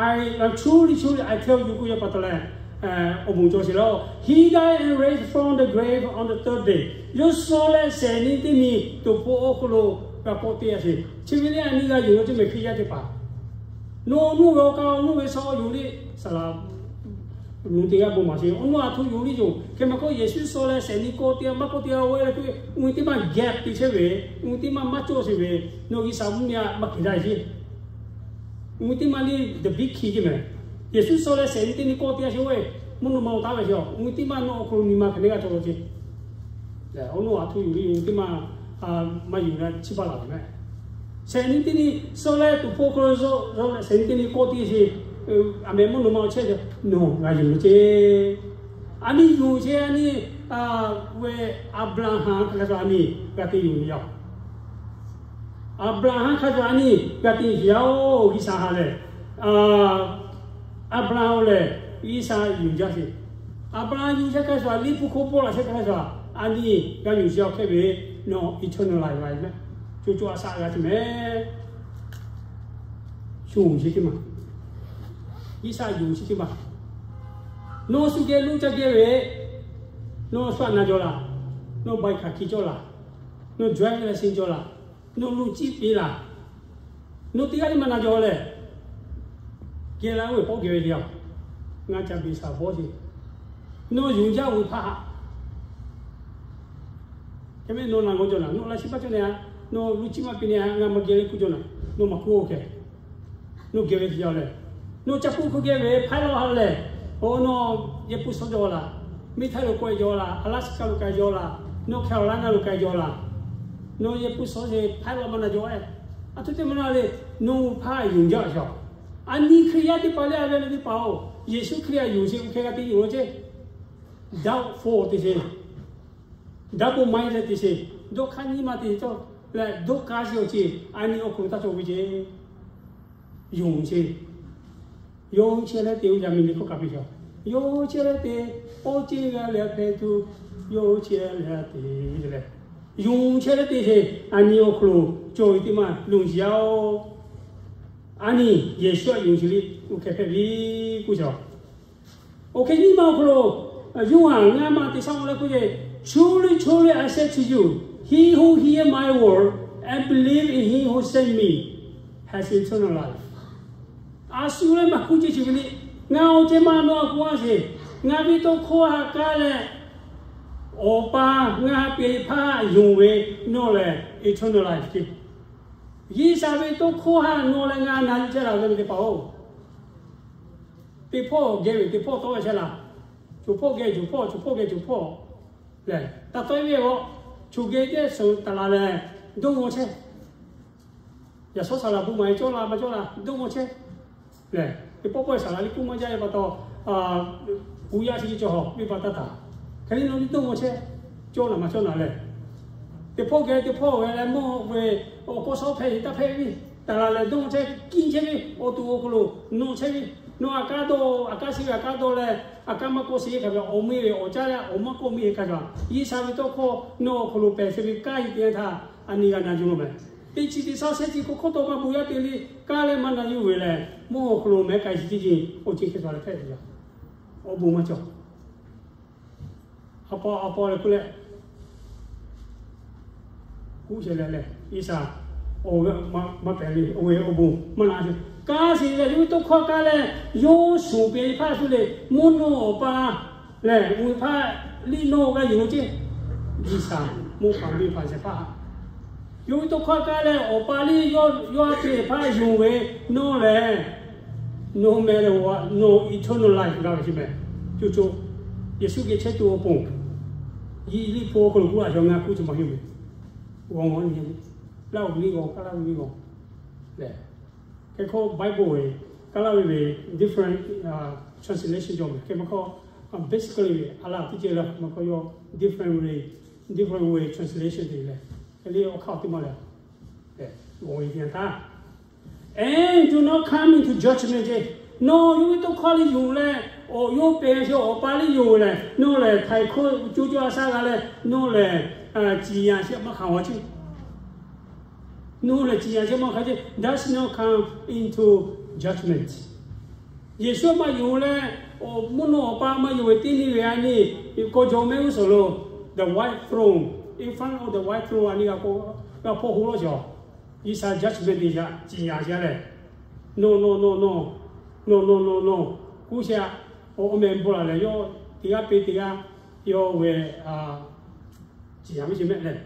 truly, truly, I tell you k'oˆ yaˇ pa taw leh, awˬ bon cawˬ sheˍ laˇ-oˬ, He died and raised from the grave on the third day. Yawˇ suh leh shehˍ nyi teˇ nyi tuˍ hpfuh awˬ hk'aw lo g'a kawˆ te a sheˍ. Chi ve lehˬ a nyi g'a yonˍ lo ceˇ mehˬ Hkriꞈ yaˇ teˇ hpaˍ. Nawˬ awˬ nu ve awˬ kaˍ awˬ nu ve sha yonˍ le, saˍ laꞈ nu te g'a bon maˍ sheˍ. Awˬ nu a htoꞈ yonˍ le yoˬ. Hk'e maˇ k'oˆ Yeˍsuˆ suh leh shehˍ nyi kawˆ te a maˇ kawˆ te a oˇ ve le k'oˆ ve, awˬ nyi teˇ maˇ gap te chehˇ ve, awˬ nyi teˇ maˇ maˇ cawˇ sheˍ ve, nawˬ G'uiˬsha mvuhˇ miˬ a maˇ hk'e daꞈ sheˍ. Awˬ nyi teˇ maˇ le the big key ceˇ mehˬ. Yeˍsuˆ suh leh shehˍ nyi teˇ nyi kawˆ te a sheˍ oˇ ve, mvuhˇ naw ma awˬ taˉ ve sheˍ. Awˬ nyi teˇ maˇ nawˬ awˬ hk'aw lo nyi ma hk'e neˉ g'a cawˬ lo ceˇ. Awˬ nu a htoꞈ yonˍ le yoˬ, teˇ maˇ maˇ yonˍ leh chi paˇ laˬ ve mehˬ. Shehˍ nyi teˇ nyi suh leh tuˍ hpfuh hk'aw lo, shehˍ nyi teˇ nyi kawˆ te sheˍ. A meh mvuhˇ naw ma awˬ chehˇ ve, nawˬ g'a yonˍ lo ceˇ. A nyi yonˍ sheˍ, a nyi ve Aˍbraˍhanˍ hk'a gaˬ a nyi g'a te yonˍ ve yaˇ. Aˍbraˍhanˍ hk'a gaˬ a nyi g'a te yonˍ sheˍ yaˇ-oˬ, G'uiˬsha ha lehˬ, Aˍbraˍhanˍ lehˬ G'uiˬsha yonˍ jaˇ sheˍ. Aˍbraˍhanˍ yonˍ chehˇ hk'a shuˍ, liꞈ hpu hk'oˆ pawˆ laꞈ chehˇ hk'a shuˍ, a nyi g'a yonˍ sheˍ yaˇ hk'e ve, nawˬ eternal life g'a mehˬ. Co co a shaꞈ g'a te mehˬ. Yonˍ chi teˇ maˬ, G'uiˬsha yonˍ chi teˇ maˬ. Nawˬ shu geh lo ca geh ve, nawˬ shu aꞈ na jaw laˬ, nawˬ baiˬ hkaˍ hki cawˇ laˬ, nawˬ drive license cawˇ laˬ, nawˬ luˬ ciˇ piˇ laˬ, nawˬ teˇ g'aˇ teˇ maˬ na jaw lehˬ, geh la oˇ ve pawˆ geh ve te yaˇ, ngaˬ ca beˬ shaˍ bawˇ ce. Nawˬ yonˍ jaˇ ve hpaˇ haꞈ. Hk'e meh nawˬ naˬ g'aw jaw naˬ, nawˬ laꞈ shi paˇ cawˇ ne a, nawˬ luˬ ciˇ maˇ piˇ ne a, ngaˬ maˇ geh le kuˇ jaw naˬ, nawˬ maˇ kuˇ oˇ hkeh. Nawˬ geh ve te yaˇ lehˬ, nawˬ ca hpu hk'oˆ geh ve hpaˇ lawˇ ha lehˬ, o nawˬ yehˬ pun shawˉ jaw laˬ, Miˇ htaiˇ lo k'awꞈ jaw laˬ, Alaska lo k'ai jaw laˬ, North Carolina lo k'ai jaw laˬ, nawˬ yehˬ pun shawˉ ce hpaˇ lawˇ maˇ na jaw e. Aˬ htoꞈ te maˇ na le, nawˬ hpaˇ yonˍ jaˇ ve shaˍ. Aˬ nyi Hkriꞈ yaˇ teˇ hpaˍ le a ve le teˇ hpaˍ-oˬ, Yeˍsuˆ Hkriꞈ htaꞈ yonˍ ce, oˇ hkeh g'a te yonˍ lo ce. Doubtful te ce, double mind te ce, dawˇ hk'aˇ nyiˇ ma te ce cawˇ leh, dawˇ kaˇ ce awˬ ce, aˬ nyi awˬ hk'aw lo taˇ cawˬ ve ce. Yonˍ ce, yawˇ hui chehˇ leh te, oˇ yaˇ miˇ liꞈ hk'oˆ kaꞈ piˇ shaˍ. Yawˇ hui chehˇ leh te, awˇ ceˇ g'a leh hpehꞈ tuˬ, yawˇ hui chehˇ leh te leh, yonˍ chehˇ leh te ce, aˬ nyi awˬ hk'aw lo cawˬ ve teˇ maˇ lonˉ yaˇ-oˬ. Aˬ nyi Yeˍsuˆ htaꞈ yonˍ ce le, oˇ hkeh hpehꞈ ve k'oˆ shaˍ. Oˇ hkeh nyiˇ ma awˬ hk'aw lo, Yoˇhanˬ ngaˇ ma teˇ shaˉ oˇ leh k'oˆ ce, Truly, truly, I say to you, he who hear my word and believe in him who sent me has eternal life. A shu leh maˇ kuˇ ce shiˍ ve le. Ngaˬ awˬ ceh maˇ nawˇ a k'oˆ a sheˍ. Ngaˬ ve tawˇ hkawˇ htaꞈ kaˇ leh, Awˬ pa ngaˬ htaꞈ peꞈ hpaˇ yonˍ ve nawˇ lehˬ eternal life ce. G'uiˬsha ve tawˇ hkawˇ htaꞈ nawˇ leh ngaˬ na yuˬ chehˇ laˬ ve teˇ hpaˍ-oˬ, teˇ hpawˇ geh ve teˇ hpawˇ tawˆ ve chehˇ laˬ. Coˬ hpawˇ geh coˬ hpawˇ, coˬ hpawˇ geh coˬ hpawˇ lehˬ, taˇ tawˆ ve a, choˬ geh teˇ suhˍ taˍ laˬ lehˬ, dawˇ ngaw chehˇ. Yaꞈ shawˉ saˍ laꞈ bon maˍ e cawˇ la maˇ cawˇ la, dawˇ ngaw chehˇ lehˬ, teˇ pawˆ pawˆ saˍ laꞈ liˇ k'oˆ maˇ jaˇ ve pa taw, gu yaˇ chi cawˬ hawˬ ve pa taw taˍ. Hk'e le nawˬ liˇ dawˇ ngaw chehˇ, cawˇ la maˇ cawˇ la lehˬ, teˇ hpawˇ geh teˇ hpawˇ geh leh mawˇ ve awˬ kawˇ shawˉ hpehꞈ ve taˇ hpehꞈ ve, taˍ laˬ lehˬ dawˇ ngaw chehˇ, kiˇ chehˇ ve, awˬ to awˬ hk'aw lo nawˬ chehˇ ve, nawˬ aꞈ kaˉ dawˇ, aꞈ kaˉ shiˍ ve aꞈ kaˉ dawˇ leh, aꞈ kaˉ maˇ kawˇ shiˍ ve hk'a gaˬ awˬ meˇ ve awˬ caˇ leh awˬ maˇ kawˇ meˇ ve hk'a gaˬ, G'uiˬsha ve tawˇ hkawˇ nawˬ awˬ hk'aw lo pehˬ sheˍ ve kanˉ e te htaˇ, aˬ nyi g'a na yuˬ law meh. Teˇ chi teˇ shaˉ shehˆ chi hk'oˆ hk'oˆ tawˇ maˇ bon yaˇ te le, kaˇ leh maˇ na yuˬ ve lehˬ, mawˇ awˬ hk'aw lo mehˉ k'ai shiˍ teˇ ceuˬ awˬ ceuˬ hk'e tawˍ leh hpehꞈ ve yoˬ. Awˬ bon maˇ cawˬ. A paw a paw leh k'oˆ leh, kuˇ shehˍ leh leh G'uiˬsha awˬ g'aˇ maˇ pehˍ ve, awˬ ve awˬ bon maˇ na sheˍ. Kaˇ sheˍ leh yawˇ ve tawˇ hkawˇ kaˇ leh, yawˇ shuˍ peꞈ hpaˇ shu le, mvuhˇ naw awˬ pa lehˬ, oˇ ve hpaˇ liˇ nawˇ g'a yonˍ lo ceˇ. G'uiˬsha mvuhˇ hpaˍ miˇ hpaˍ shehˍ hpaˇ, yawˇ ve tawˇ hkawˇ kaˇ leh awˬ pa liˇ yawˇ, yawˇ peꞈ hpaˇ yonˍ ve nawˇ lehˬ, nawˬ meh leh nawˬ eternal life g'a ve chi meh. Coˇ coˇ, Yeˍsuˆ geh chehˇ tuˬ awˬ pon, yiꞈ liꞈ hpu awˬ hk'aw lo k'oˆ a shaˍ ngaˬ kuˇ chi maˇ heˆ ve, g'aw g'aw nyi, Laˇ huˍ liˇ g'aw, Kaˇ laˇ ve liˇ g'aw lehˬ, hk'e hk'oˆ Bible ve, Kaˇ laˇ ve ve different translation cawˬ meh. Hk'e maˇ hk'awˇ, basically ve a laˇ teˇ ceuˬ la maˇ hk'awˇ yawˇ different way, different way translation te leh, hk'e le awˬ hk'aˇ awˬ teˇ maˇ leh, g'aw ve te htaˇ, And do not come into judgment ce. Nawˬ yawˇ ve tawˇ hkawˇ liˇ yonˍ leh, awˬ yawˇ pehˍ ve chi awˬ pa liˇ yonˍ lehˬ, nawˬ lehˬ htaiˍ hkawˇ coˇ coˇ a shaˉ g'a leh, nawˬ lehˬ ciˍ yanˍ shehˍ maˇ hk'aˬ g'a ce. Nawˬ lehˬ ciˍ yanˍ shehˍ maˇ hk'aˬ ce. Does not come into judgment. Yeˍsuˆ maˇ yonˍ leh, mvuhˇ naw awˬ pa maˇ yonˍ ve teˇ nyi ve a nyi, k'aw jawˬ mehˆ g'uˇ suhˍ lo, the white throne, in front of the white throne a nyi g'a hpawˇ ho lawˇ cawˬ. G'uiˬsha judgment te yaꞈ ciˍ yanˍ shehˍ lehˬ, nawˬ nawˬ nawˬ nawˬ, nawˬ nawˬ nawˬ nawˬ, kuˇ shehˍ a, awˬ meh bon laˬ lehˬ yawˇ teˇ g'aˇ peˇ teˇ g'aˇ, yawˇ ve ciˍ yanˍ ve ce mehˆ lehˬ,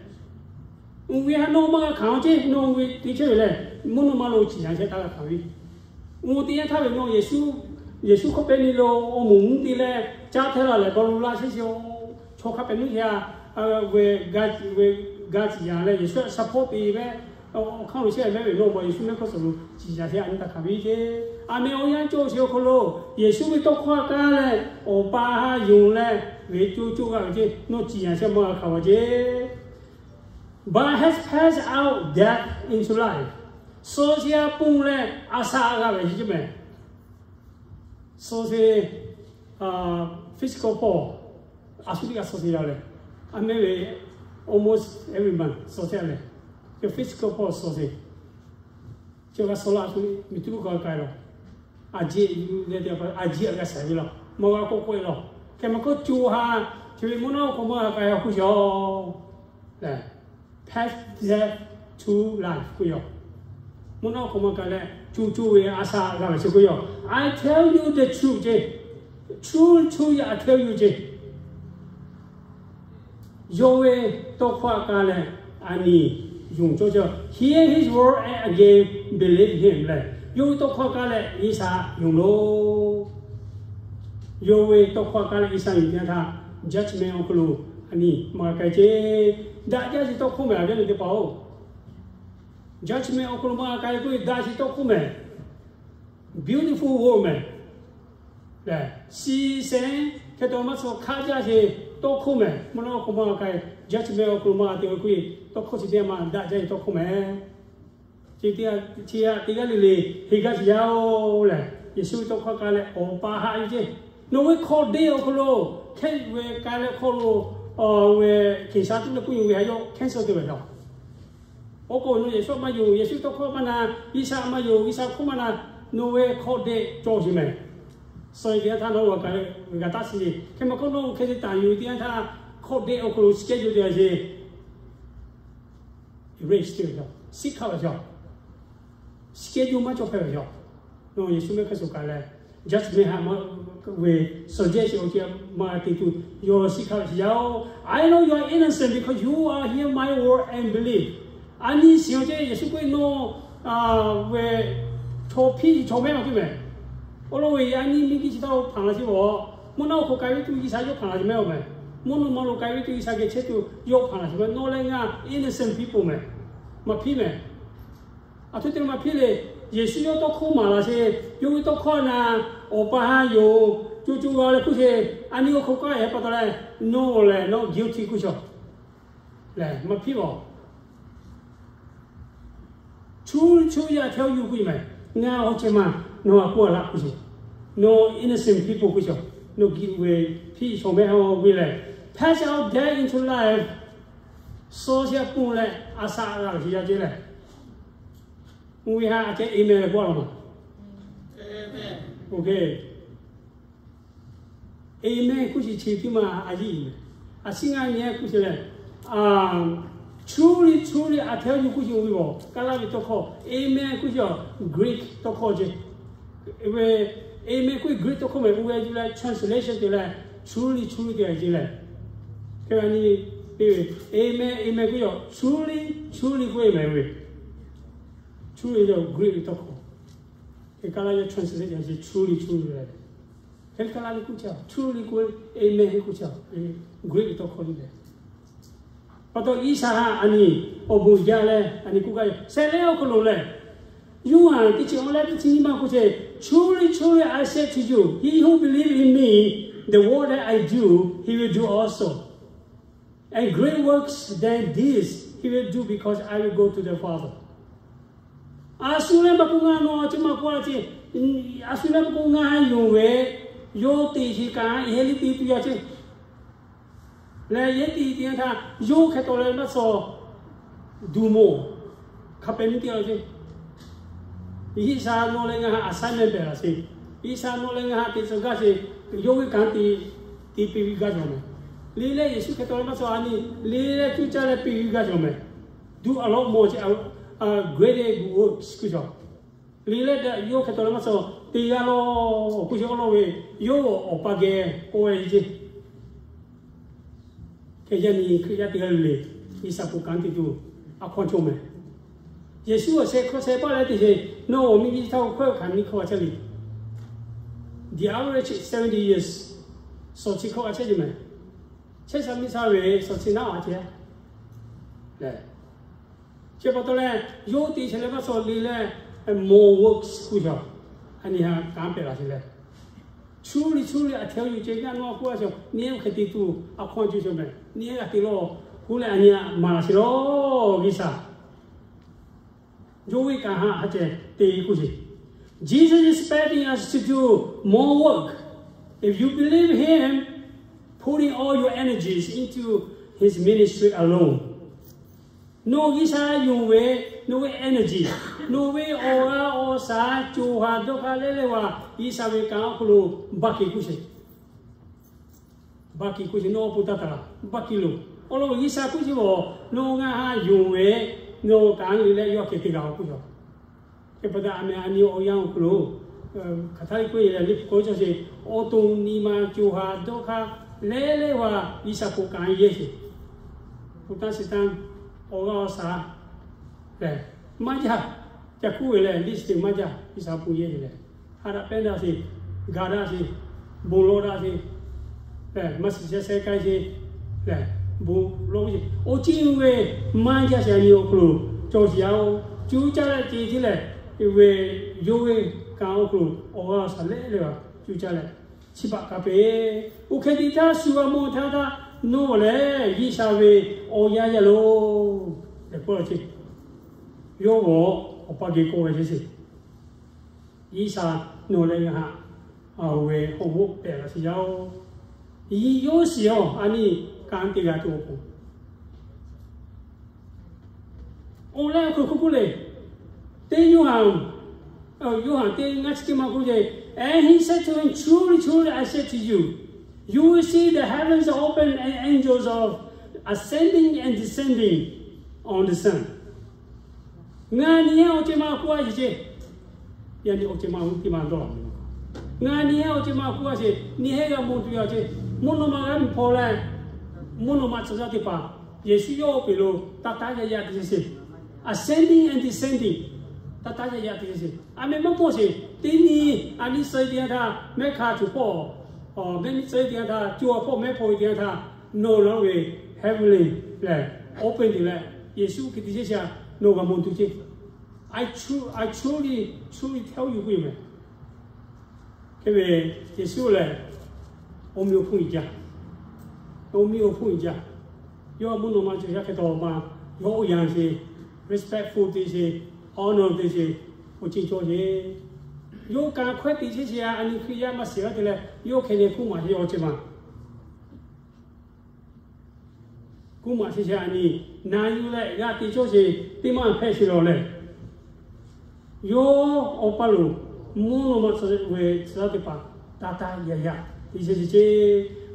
uˬ ve ha nawˬ maˇ g'a hkanˍ ce. Nawˬ uˬ ve te chehˇ ve lehˬ, mvuhˇ naw ma lo ciˍ yanˍ shehˍ taˇ g'a hkanˍ ve. Uˬ teˇ yanˇ htaˇ ve nawˬ Yeˍsuˆ, Yeˍsuˆ hk'oˆ pehˇ nyi lo awˬ moˍ mvuhˇ te leh caˇ htehˇ la lehˬ, baw lo laˇ shehˍ shehˍ, chaw hk'a pehꞈ nuˇ hk'e a, ve ga ciˍ yanˍ leh Yeˍsuˆ htaꞈ support te ve, awˬ hk'aˇ lo shehˍ mehˆ ve nawˬ maˇ Yeˍsuˆ mehˆ hk'oˆ suhˍ lo ciˍ yanˍ shehˍ a nyi taˇ hkanˍ ve ce. A meh awˬ yanˇ cawˬ sheˍ awˬ hk'aw lo, Yeˍsuˆ ve tawˇ hkawˇ a kaˇ leh, awˬ pa ha yonˍ leh, ve coˇ coˇ g'a ve ce. Nawˬ ciˍ yanˍ shehˍ maˇ g'a hkanˍ ve ce. But has passed out death into life. Suh sheˍ a ponˬ leh a shaꞈ g'a ve ce meh. Suh sheˍ, physical form, a shu teˇ g'aˇ suh sheˍ yaˇ leh, a meh ve almost every month suh sheˍ leh, physical form suh sheˍ. Chi g'a saw laˇ tuˬ miˬ tuˉ k'oˆ k'ai lawˬ. A jiˆ yuˬ leh te, a jiˆ a g'a shaˍ ve lawˬ. Maˇ g'a k'oˆ k'oˆ e lawˬ. Hk'e maˇ k'oˆ, co ha chi ve mvuhˇ naw awˬ hk'aw maˇ g'a k'ai a hk'oˆ shawˍ lehˬ, pass death to life k'oˆ yoˬ. Mvuhˇ naw awˬ hk'aw maˇ k'ai leh, co co ve a shaꞈ g'a ve chi k'oˆ yoˬ. I tell you the truth ce, truth, truth, I tell you ce. Yawˇ ve tawˇ hkawˇ a k'a leh a nyi yonˍ cawˇ cawˇ, hear his word and again believe him lehˬ, yawˇ ve tawˇ hkawˇ a k'a leh G'uiˬsha yonˍ loˬ. Yawˇ ve tawˇ hkawˇ a k'a leh G'uiˬsha yonˍ teˇ yanˇ htaˇ, judgment awˬ hk'aw lo a nyi maˇ g'a k'ai ce. Daꞈ jaˇ sheˍ tawˇ hkawˇ mehˍ, a viˉ nyi teˇ hpaˍ-oˬ. Judgment awˬ hk'aw lo maˇ g'a k'ai k'oˆ ve, daꞈ sheˍ tawˇ hkawˇ mehˍ. Beautiful world mehˍ. Lehˬ, shi sehˉ hk'e taw maˇ suh hk'aˆ jaˇ sheˍ tawˇ hkawˇ mehˍ. Mvuhˇ naw awˬ hk'aw maˇ g'a k'ai, judgment awˬ hk'aw lo maˇ g'a te k'oˆ ve, tawˇ hkawˇ chi teˇ maˇ daꞈ jaˇ ve tawˇ hkawˇ mehˍ. Chi teˇ, chi teˇ g'aˇ le le heˍ gaˇ sheˍ yaˇ-oˬ lehˬ, Yeˍsuˆ ve tawˇ hkawˇ k'a leh Awˬ pa haꞈ ve ceˇ. Nawˬ ve hk'aw deˇ awˬ hk'aw lo hkehˉ ve k'ai leh hk'aw lo, ve G'uiˬsha tuˉ leh kuˇ yuˬ ve haꞈ yawˇ cancel te ve lawˬ. Oˇ k'o, nawˬ Yeˍsuˆ maˇ yonˍ, Yeˍsuˆ tawˇ hkawˇ maˇ na, G'uiˬsha maˇ yonˍ, G'uiˬsha hkawˇ maˇ na, nawˬ ve hk'aw deˇ cawˬ sheˍ mehˍ. Suh ve teˇ yanˇ htaˇ nawˬ g'a taˇ shiˍ. Hk'e maˇ k'oˆ, nawˬ hk'e te taˍ yuˬ teˇ yanˇ htaˇ, hk'aw deˇ awˬ hk'aw lo schedule te ve ce. Erase te ve yoˬ. Siˆ hkaˆ ve yoˬ. Schedule maˇ cawˬ hpehꞈ ve yoˬ. Nawˬ Yeˍsuˆ mehˆ hk'e suh kaꞈ leh, judgment haꞈ maˇ ve, subject awˬ ceuˬ maˇ te tuˬ, yawˇ siˆ hkaˆ ve yoˬ. I know you are innocent because you are hear my word and believe. A nyi shiˍ-oˬ ce, Yeˍsuˆ k'oˆ ve, nawˬ ve chaw hpiˇ chaw mehˉ maˇ hpiˇ mehˍ. Awˬ lawn ve a nyi miˇ hkiˇ chi htaˇ hpanˍ la sheˍ-oˬ. Mvuhˇ naw awˬ hk'aw k'ai ve tuˬ G'uiˬsha yawˇ hpanˍ la sheˍ mehˍ-oˬ mehˍ. Mvuhˇ naw ma lo k'ai ve tuˬ G'uiˬsha geh chehˇ tuˬ yawˇ hpanˍ la sheˍ mehˍ. Nawˬ leh ngaˬ innocent people mehˍ. Maˇ hpiˇ mehˍ. Aˬ htoꞈ te maˇ hpiˇ le. Yeˍsuˆ yawˇ tawˇ hkawˇ maˍ laˬ sheˍ. Yawˇ ve tawˇ hkawˇ na, Awˬ pa haꞈ yoˬ. Co co g'a leh k'oˆ sheˍ. A nyi awˬ hk'aw k'ai pa taw leh, nawˬ lehˬ nawˬ guilty k'oˆ sheˍ. Lehˬ maˇ hpiˇ-oˬ. Truly, truly, I tell you k'oˆ ve mehˍ. Ngaˬ awˬ ceh ma nawˬ a k'oˆ a laˇ k'oˆ sheˍ. Nawˬ innocent people k'oˆ sheˍ. Nawˬ guiˬ ve hpiˇ chaw mehˉ ha ve lehˬ, pass out death into life. Suh sheˍ a pon leh a shaꞈ g'a sheˍ yaˇ ce lehˬ, oˇ ve ha a ceh amen leh k'oˆ a law ma. Amen k'oˆ sheˍ chi tiˉ ma a yiˇ mehˍ. A shiˉ ngaˇ nyi k'oˆ sheˍ lehˬ, truly, truly, I tell you k'oˆ sheˍ oˇ ve aˬ, Kaˇlaˇ ve tawˇ hkawˇ, amen k'oˆ sheˍ a, Greek tawˇ hkawˇ ce. Ve amen k'oˆ ve Greek tawˇ hkawˇ mehˍ, oˇ ve yuˬ leh translation te leh, truly, truly te a ce lehˬ, hk'e a nyi, amen, amen k'oˆ ve aˬ, truly, truly k'oˆ ve mehˍ ve. Truly ve Greek ve tawˇ hkawˇ. Hk'e Kaˇlaˇ yawˇ translate a ce, truly, truly leh, hk'e Kaˇlaˇ le k'oˆ ce, truly k'oˆ ve, amen k'oˆ ce, Greek ve tawˇ hkawˇ le lehˬ. Pa taw G'uiˬsha haꞈ a nyi awˬ bon jaˇ leh a nyi k'oˆ gaˇ ve, shehˍ lehˉ awˬ hk'aw lo lehˬ, Yoˇhanˬ teˇ chi awˬ leh teˇ chi nyiˇ maˇ k'oˆ ce, truly, truly, I say to you, he who believe in me, the work that I do, he will do also. And great works than this he will do because I will go to the Father. A shu leh maˇ k'oˆ ngaˬ nawˬ a ce maˇ k'oˆ a ce, a shu leh maˇ k'oˆ ngaˬ yonˍ ve, yawˇ te sheˍ kaꞈ yehˇ liˇ te tuˬ yaˇ ce. Leh yehˇ te teˇ yanˇ htaˇ yawˇ hk'e taw leh maˇ suh duˬ moˍ hk'a pehꞈ miˇ teˇ g'aˇ ce. G'uiˬsha nawˬ leh ngaˬ haꞈ assignment pehˍ laˬ sheˍ. G'uiˬsha nawˬ leh ngaˬ haꞈ te tcuh gaˇ sheˍ. Yawˇ ve kanˉ te, te piˇ ve gaˇ cawˬ mehˍ. Le leh Yeˍsuˆ hk'e taw leh maˇ suh a nyi, le leh cuˇ caˇ leh piˇ ve gaˇ cawˬ mehˍ. Do a lot more ce, greater works k'oˆ cawˬ. Le leh daꞈ yawˇ hk'e taw leh maˇ suh te g'a law k'oˆ sheˍ awˬ lawn ve, yawˇ awˬ pa geh k'oˆ ve ce. Hk'e yaˇ nyi Hkriꞈ yaˇ teˇ g'aˇ le le, G'uiˬsha k'oˆ kanˉ te tuˬ a hkawˇ cawˬ mehˍ. Yeˍsuˆ awˬ sheh hkawˇ sheh paˆ leh te sheˍ, nawˬ awˬ miˇ nyi htaˇ hkawˇ hkanˍ nyi hkawˇ a chehˇ le. The average seventy years, shawˍ chi hkawˇ a chehˇ ce mehˍ. Chehˇ sha miˇ sha ve shawˍ chi naˉ a ce. Lehˬ, chi pa taw leh, yawˇ te chehˇ leh maˇ suh le leh, more works k'oˆ cawˬ. A nyi haꞈ kanˉ pehˍ laˬ sheˍ leh, truly, truly, I tell you ce, ngaˬ nawˬ a k'oˆ a cawˬ, neˇ hk'e te tuˬ a hkawˇ cawˬ cawˬ mehˍ. Neˇ g'a te law k'oˆ leh a nyi haꞈ maˍ laˬ sheˍ lawˬ G'uiˬsha. Yawˇ ve kanˉ haꞈ ha ceh te k'oˆ sheˍ. Jesus is expecting us to do more work. If you believe him, putting all your energies into his ministry alone. Nawˬ G'uiˬsha yonˍ ve, nawˬ ve energy, nawˬ ve awˬ g'a awˬ shaˍ co ha dawˇ hk'aˇ leh leh g'a G'uiˬsha ve kanˉ awˬ hk'aw lo baˬ kehˬ kuˇ sheˍ. Baˬ kehˬ kuˇ sheˍ, nawˬ awˬ pon taˇ taˍ laˬ, baˬ kehˬ loˬ. Awˬ lawn G'uiˬsha kuˇ sheˍ lawˬ, nawˬ ngaˬ ha yonˍ ve, nawˬ kanˉ le leh yawˇ hk'e te g'a awˬ kuˇ yaw. Hk'e pa taw a meh a nyi awˬ yanˇ awˬ hk'aw lo, hk'aˬ htaˇ k'oˆ e leh liꞈ hpu k'oˆ cawˬ sheˍ, awˬ to nyi ma co ha dawˇ hk'aˇ leh leh g'a G'uiˬsha hk'oˆ kanˉ yehˇ sheˍ. Hpu tanˇ shiˍ tanˇ, awˬ g'a awˬ shaˍ lehˬ, maˇ jaˇ. Ca kuˇ ve lehˬ, liˇ shiˍ te maˇ jaˇ. G'uiˬsha hpu yehˇ sheˍ lehˬ, ha daꞈ pehˉ daꞈ sheˍ, ga daꞈ sheˍ, bon lawˇ daꞈ sheˍ, maˇ shiˍ sheh sheh k'ai sheˍ lehˬ, bon lawˇ ve sheˍ. Awˬ ceuˬ ve maˇ jaˇ sheˍ a nyi awˬ hk'aw lo cawˬ sheˍ yaˇ oˬ. Cuˇ caˇ leh ce ce lehˬ, ve yawˇ ve kanˉ awˬ hk'aw lo awˬ g'a awˬ shaˍ leh leh g'a cuˇ caˇ leh, chi baꞈ kaꞈ pehˍ. Oˇ hk'e te htaˇ shu g'a mawˬ htaˇ htaˇ, nawˬ lehˬ G'uiˬsha ve awˬ yaˇ yaˇ loˬ tehꞈ k'oˆ laˇ ce. Yawˇ g'awˬ awˬ pa geh k'oˆ ve ce sheˍ. G'uiˬsha nawˬ leh ngaˬ haꞈ ve awˬ g'oˇ pehˬ laꞈ sheˍ yaˇ oˬ. Yawˇ shiˍ awˬ a nyi kanˉ te g'a tuˬ awˬ pon, oˇ leh awˬ hk'aw lo k'oˆ le, teˇ Yoˇhanˬ, Yoˇhanˬ teˇ ngaˇ chi teˇ ma k'oˆ ce, And he said to him, Truly, truly, I say to you, you will see the heavens open and angels of ascending and descending on the Son. Ngaˬ nyi hehˉ awˬ ceuˬ ma k'oˆ a sheˍ ce. Yaꞈ nyi awˬ ceuˬ ma teˇ ma dawˇ laˬ. Ngaˬ nyi hehˉ awˬ ceuˬ ma k'oˆ a sheˍ, nyi hehˉ g'a mawˬ tuˬ yaˇ ce. Mvuhˇ naw ma g'a miˬ hpaw leh, mvuhˇ naw ma tcuh yaˇ teˇ hpaˍ Yeˍsuˆ yawˇ oˇ peˬ lo taˇ taˉ yaˇ yaˇ te sheˍ. Ascending and descending, taˇ taˉ yaˇ yaˇ te sheˍ. A meh maˇ hpawˇ sheˍ, teˇ nyi a nyi suh e teˇ yanˇ htaˇ mehˆ hk'a tuˬ hpawˇ, mehˆ nyi suh e teˇ yanˇ htaˇ co a hpawˇ mehˆ hpawˇ ve teˇ yanˇ htaˇ, nawˬ la ve heavenly lehˬ oˇ peˇ tuˬ leh, Yeˍsuˆ hk'e te sheˍ sheˍ a, nawˬ g'a mawˬ tuˬ ce. I truly, truly tell you k'oˆ ve meh. Hk'e ve Yeˍsuˆ lehˬ, awˬ meh awˬ hponˇ iˍ jaˇ. Awˬ meh awˬ hponˇ iˍ jaˇ. Yawˇ mvuhˇ naw ma cawˬ yaˇ hk'e taw ma, yawˇ oˇ yanˇ sheˍ, respectful te sheˍ, honor te sheˍ, awˬ ceuˬ cawˬ sheˍ. Yawˇ kaꞈ hkawehˇ te sheˍ sheˍ a, a nyi Hkriꞈ yaˇ maˇ shiˍ g'aˇ te leh, yawˇ hk'e leh kuˇ maˬ sheˍ awˬ ceuˬ ma kuˇ maˬ sheˍ sheˍ a nyi, na yuˬ leh g'a te cawˇ sheˍ, teˇ maˇ hpehꞈ sheˍ lawˬ lehˬ, yawˇ awˬ pa lo mvuhˇ naw ma tcuh ve tcuh yaˇ teˇ hpaˍ taˇ taˉ yaˇ yaˇ te sheˍ ce.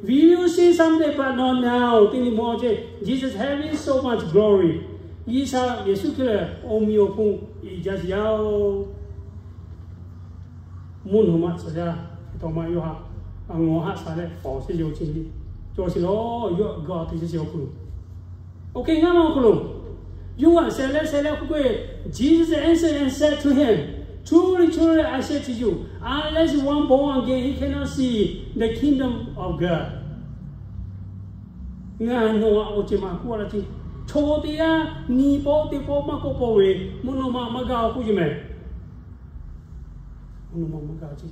We will see someday, but not now. Teˇ nyi mawˬ ce, Jesus having so much glory. G'uiˬsha Yeˍsuˆ Hkriꞈ lehˬ awˬ meh awˬ hponˇ iˍ jaˇ sheˍ yaˇ oˬ. Mvuhˇ naw ma tcuh yaˇ hk'e taw ma yawˇ haꞈ, a ngawˬ haꞈ shaˍ leh pawˬ sheˍ yoˬ ce. Cawˬ sheˍ lawˬ, yawˇ g'a te sheˍ sheˍ awˬ hk'aw lo. Oˇ hk'e ngaˇ ma awˬ hk'aw lo, Yoˇhanˬ sheh leh sheh leh k'oˆ k'o, Jesus answered and said to him, Truly, truly, I say to you, unless one born again, he cannot see the kingdom of God. Ngaˬ nawˬ awˬ ceuˬ ma k'oˆ laˇ ce. Chaw teˇ g'aˇ nyi pawˆ teˇ pawˆ maˇ k'awꞈ paw ve, mvuhˇ naw ma maˇ gaˬ k'oˆ ce meh. Mvuhˇ naw ma maˇ gaˬ ce.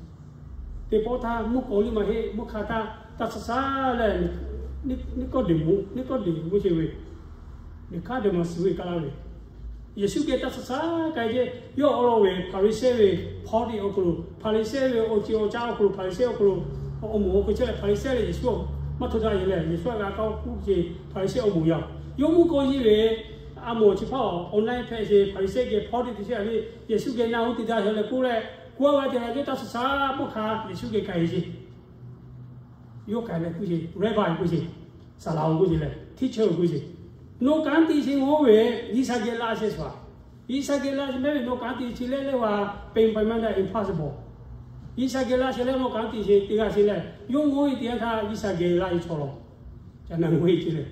Teˇ pawˆ htaˇ mvuhˇ k'aw liˇ maˇ heˆ, mvuhˇ hk'a htaˇ taˇ shaˉ shaˉ leh, Niˆkawˇdeˍmoˆ, Niˆkawˇdeˍmoˆ ce ve, Niˆkawˇdeˍmoˆ suh ve kaꞈ laˇ ve, Yeˍsuˆ geh taˇ shaˉ shaˉ k'ai ce. Yawˇ awˬ lawn ve Hpaˍriˍsehˇ ve hpawˇ teˇ awˬ hk'aw lo, Hpaˍriˍsehˇ ve awˬ ceuˬ awˬ caˇ awˬ hk'aw lo, Hpaˍriˍsehˇ awˬ hk'aw lo awˬ moˍ awˬ hk'aw chehˇ leh, Hpaˍriˍsehˇ leh Yeˍsuˆ maˇ hto daꞈ yehˬ leh, Yeˍsuˆ a g'a k'aw k'oˆ ce, Hpaˍriˍsehˇ awˬ moˍ yaˇ. Yawˇ mvuhˇ k'aw yiˇ ve a moˍ chi hpaˇ awˬ online hpehꞈ sheˍ, Hpaˍriˍsehˇ geh hpawˇ teˇ te chehˇ a le, Yeˍsuˆ geh na uˉ te daꞈ yehˬ leh k'oˆ leh, k'oˆ a g'a te leh yawˇ taˇ shaˉ shaˉ bawˆ hk'a Yeˍsuˆ geh k'ai ce. Yawˇ k'ai leh k'oˆ ce, Rabbi k'oˆ ce, saˍ laꞈ oˬ k'oˆ ce leh, teacher k'oˆ ce, nawˬ kanˉ te sheˍ ngaˬ oˇ ve G'uiˬsha geh laˇ sheˍ sha. G'uiˬsha geh laˇ sheˍ mehˉ ve nawˬ kanˉ te sheˍ leh leh g'a peꞈ paˍ maˇ daꞈ impossible. G'uiˬsha geh laˇ sheˍ leh nawˬ kanˉ te sheˍ te g'a sheˍ leh, yawˇ ngaˬ oˇ ve te yanˇ htaˇ G'uiˬsha geh laˇ ve chaw lawˬ. Ca na ngaˬ oˇ ve ce leh,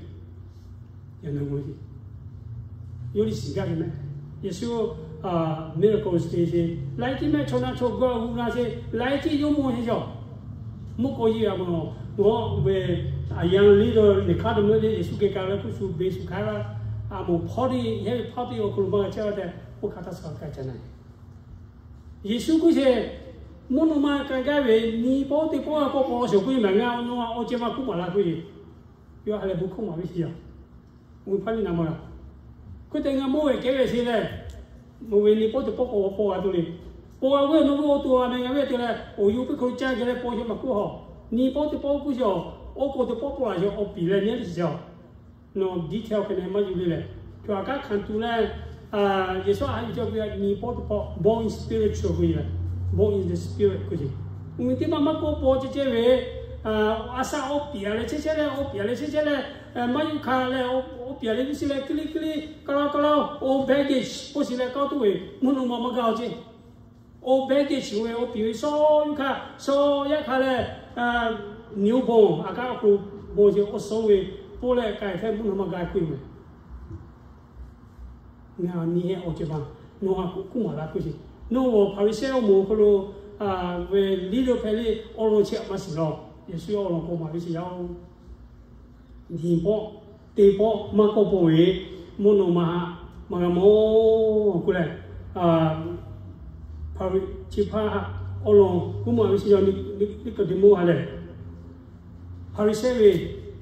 ca na ngaˬ oˇ ve ce. Yawˇ liˇ shiˍ gaˇ ve meh. Yeˍsuˆ miracles te sheˍ, laiˉ ceuˬ mehˆ chaw na chaw g'aw g'u na sheˍ, laiˉ ceuˬ yawˇ mawˬ sheˍ yaˇ. Mvuhˇ k'aw yiˇ a moˍ, ngaˬ ve a yanˇ liˇ lo Niˆkawˇdeˍmoˆ le Yeˍsuˆ geh k'ai leh k'oˆ shu beˬ shu hk'aˬ hk'e a moˍ hpawˇ teˇ, hehˉ ve hpawˇ teˇ awˬ hk'aw lo maˇ g'a chehˇ a tehꞈ, oˇ hk'aˬ htaˇ suh k'ai ca na. Yeˍsuˆ k'oˆ sheˍ, mvuhˇ naw ma k'ai gaˇ ve nyi pawˆ teˇ pawˆ a pawˆ paw sheˍ k'oˆ ve maˬ ngaˬ nawˬ a awˬ ceuˬ ma k'oˆ maˍ la k'oˆ ve. Yawˇ ha lehˬ bon hkawˇ maˍ ve sheˍ yaˇ. Oˇ hpaˇ nyi na maˇ g'a. Hk'e te ngaˬ mawˇ ve kehˉ ve sheˍ leh, mawˇ ve nyi pawˆ teˇ pawˆ paw paw g'a tuˬ le. Paw g'a ve nawˬ ve awˬ to a meh ngaˬ ve te leh awˬ yawˇ piˇ hk'aw lo caˇ geh leh paw sheˍ maˇ k'oˆ haw. Nyi pawˆ teˇ pawˆ k'oˆ sheˍ a, oˇ k'o teˇ pawˆ paw la sheˍ awˬ piˍ leh nyi sheˍ a. Nawˬ detail hk'e neh maˇ yuˬ le leh, Aˬ hkaˉ hkanˍ tuˬ leh, Yeˍsuˆ a ha yuˬ cawˬ ve nyi pawˆ teˇ pawˆ, born in spiritual k'oˆ ve, born in the spirit k'oˆ ve. Teˇ maˇ maˇ kawˆ paw ceh ceh ve, a shaˆ awˬ piˍ a leh chehˇ chehˇ leh, awˬ piˍ a leh chehˇ chehˇ leh, maˇ yuˬ hkanˍ leh, awˬ piˍ a leh viˉ shiˍ leh, kiˇ liˇ kiˇ liˇ, kaˇ laˇ kaˇ laˇ, old baggage k'oˆ shiˍ leh kaˇ tuˬ ve mvuhˇ naw ma maˇ gaˇ-oˬ ceˇ. Old baggage ve awˬ piˍ ve shaw yuˬ hkanˍ, shaw yaˇ hkanˍ leh, newborn, aˬ hkaˉ awˬ hk'aw lo bon ceh awˬ suhˉ ve, pawˆ leh k'ai htaˇ mvuhˇ naw ma gaˇ hk'oˆ ve. Ngaˬ nyi heh awˬ ceuˬ ma, nawˬ ha kuˬ kuˉ maˍ la k'oˆ sheˍ. Nawˬ g'awˬ Hpaˍriˍsehˇ awˬ moˍ awˬ hk'aw lo ve liˇ lo hpehꞈ le awˬ lawn chehˇ a maˇ shiˍ law. Yeˍsuˆ awˬ lawn k'awꞈ maˍ ve shiˍ yaˇ-oˬ. Nyi pawˆ teˇ pawˆ maˇ kawˆ paw ve, mvuhˇ naw ma haꞈ maˇ g'a mawˬ k'oˆ leh, Hpaˍriˍsehˇ chi hpaˇ awˬ lawn kuˉ maˍ ve shiˍ yaˇ-oˬ. Niˆkoˍdeˍmoˆ ha lehˬ, Hpaˍriˍsehˇ ve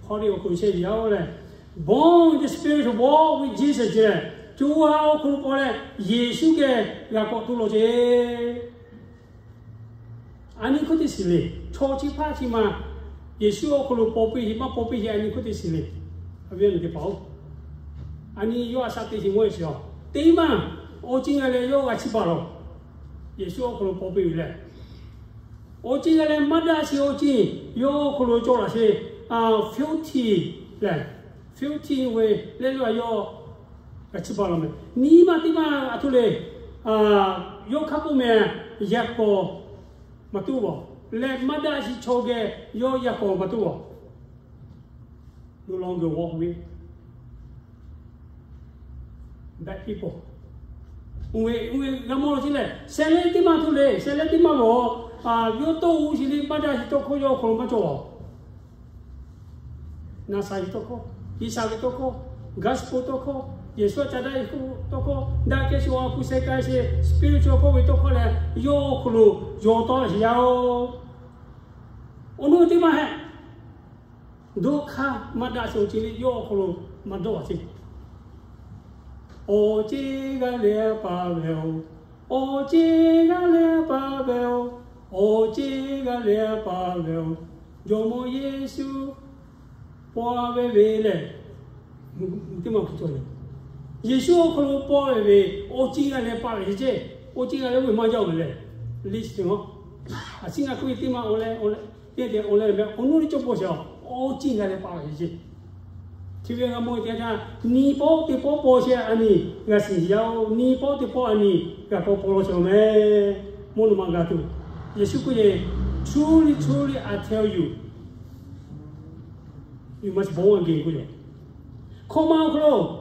hk'aw le awˬ hk'aw lo chehˇ ve yaˇ-oˬ lehˬ, born in the spirit, walk with Jesus ceh leh, co ha awˬ hk'aw lo paw leh Yeˍsuˆ geh g'a k'awꞈ tuˬ law ceˇ. A nyi hk'oˆ teˇ shiˍ le. Chaw chi hpaˇ chi ma Yeˍsuˆ awˬ hk'aw lo paw piˇ sheˍ maˇ paw piˇ sheˍ, a nyi hk'oˆ teˇ shiˍ le. Awˬ viˉ awˬ nyi teˇ hpaˍ-oˬ, a nyi yawˇ a shaꞈ teꞈ sheˍ mawˇ e shiˍ-oˬ, teˇ maˇ awˬ ciˉ g'a leh yawˇ g'a chiˇ baˬ law. Yeˍsuˆ awˬ hk'aw lo paw piˇ ve lehˬ, awˬ ciˉ g'a leh maˇ daꞈ sheˍ awˬ ciˉ yawˇ awˬ hk'aw lo cawˬ laˬ sheˍ. Filthy lehˬ, filthy ve leh yawˇ a yawˇ g'a chiˇ baˬ law meh. Nyi ma teˇ maˇ a htoꞈ le, yawˇ hk'a k'oˆ meh, yaꞈ k'awꞈ maˇ tuˉ baˬ leh maˇ daꞈ sheˍ chaw geh yawˇ yaꞈ k'awꞈ maˇ tuˉ baˬ. No longer walk with bad people. Oˇ ve g'a mawˬ law ceˇ lehˬ, shehˍ leh teˇ maˇ htoꞈ le, shehˍ leh teˇ maˇ lawˬ, yawˇ tawˇ g'uˇ sheˍ le, maˇ daꞈ sheˍ tawˇ hkawˇ yawˇ awˬ hk'aw lo maˇ cawˬ. Naˍsaˍriˍ tawˇ hkawˇ, G'uiˬsha ve tawˇ hkawˇ, gospel tawˇ hkawˇ, Yeˍsuˆ a ca daꞈ ve tawˇ hkawˇ, daꞈ kehˬ shu a hpu sheh k'ai sheˍ, spiritual hkawˇ ve tawˇ hkawˇ lehˬ, yawˇ awˬ hk'aw lo yawˬ tawˆ la sheˍ yaˇ-oˬ. Awˬ nu teˇ maˇ hehꞈ, doˆ hk'aˇ maˇ daꞈ sheˍ awˬ ceuˬ le yawˇ awˬ hk'aw lo maˇ dawˇ a ceˇ. Awˬ ceˇ g'aˇ leh paˍ ve-oˬ, awˬ ceˇ g'aˇ leh paˍ ve-oˬ, awˬ ceˇ g'aˇ leh paˍ ve-oˬ, Jawˇmawˇ Yeˍsuˆ paw ve ve lehˬ, teˇ maˇ hpu cawˬ le. Yeˍsuˆ awˬ hk'aw lo paw ve ve, awˬ ceˇ g'aˇ leh paˍ ve ceˇ, awˬ ceˇ g'aˇ leh oˇ ve maˇ jaˇ ve lehˬ, list te ma, a ciˉ ngaˬ k'oˆ ve teˇ maˇ awˬ leh, teˇ te awˬ leh meh awˬ nu le cawˇ paw sheˍ, awˬ ceˇ g'aˇ leh paˍ ve ceˇ. Chi ve g'a mawˬ teˇ htaˇ, nyi pawˆ teˇ pawˆ paw sheˍ a nyi g'a shiˍ yaˇ-oˬ, nyi pawˆ teˇ pawˆ a nyi g'a k'awꞈ paw law sheˍ-oˬ meh. Mvuhˇ naw ma g'a tuˬ, Yeˍsuˆ k'oˆ ve, Truly, truly, I tell you, you must born again k'oˆ ve. Hkawꞈ ma awˬ hk'aw lo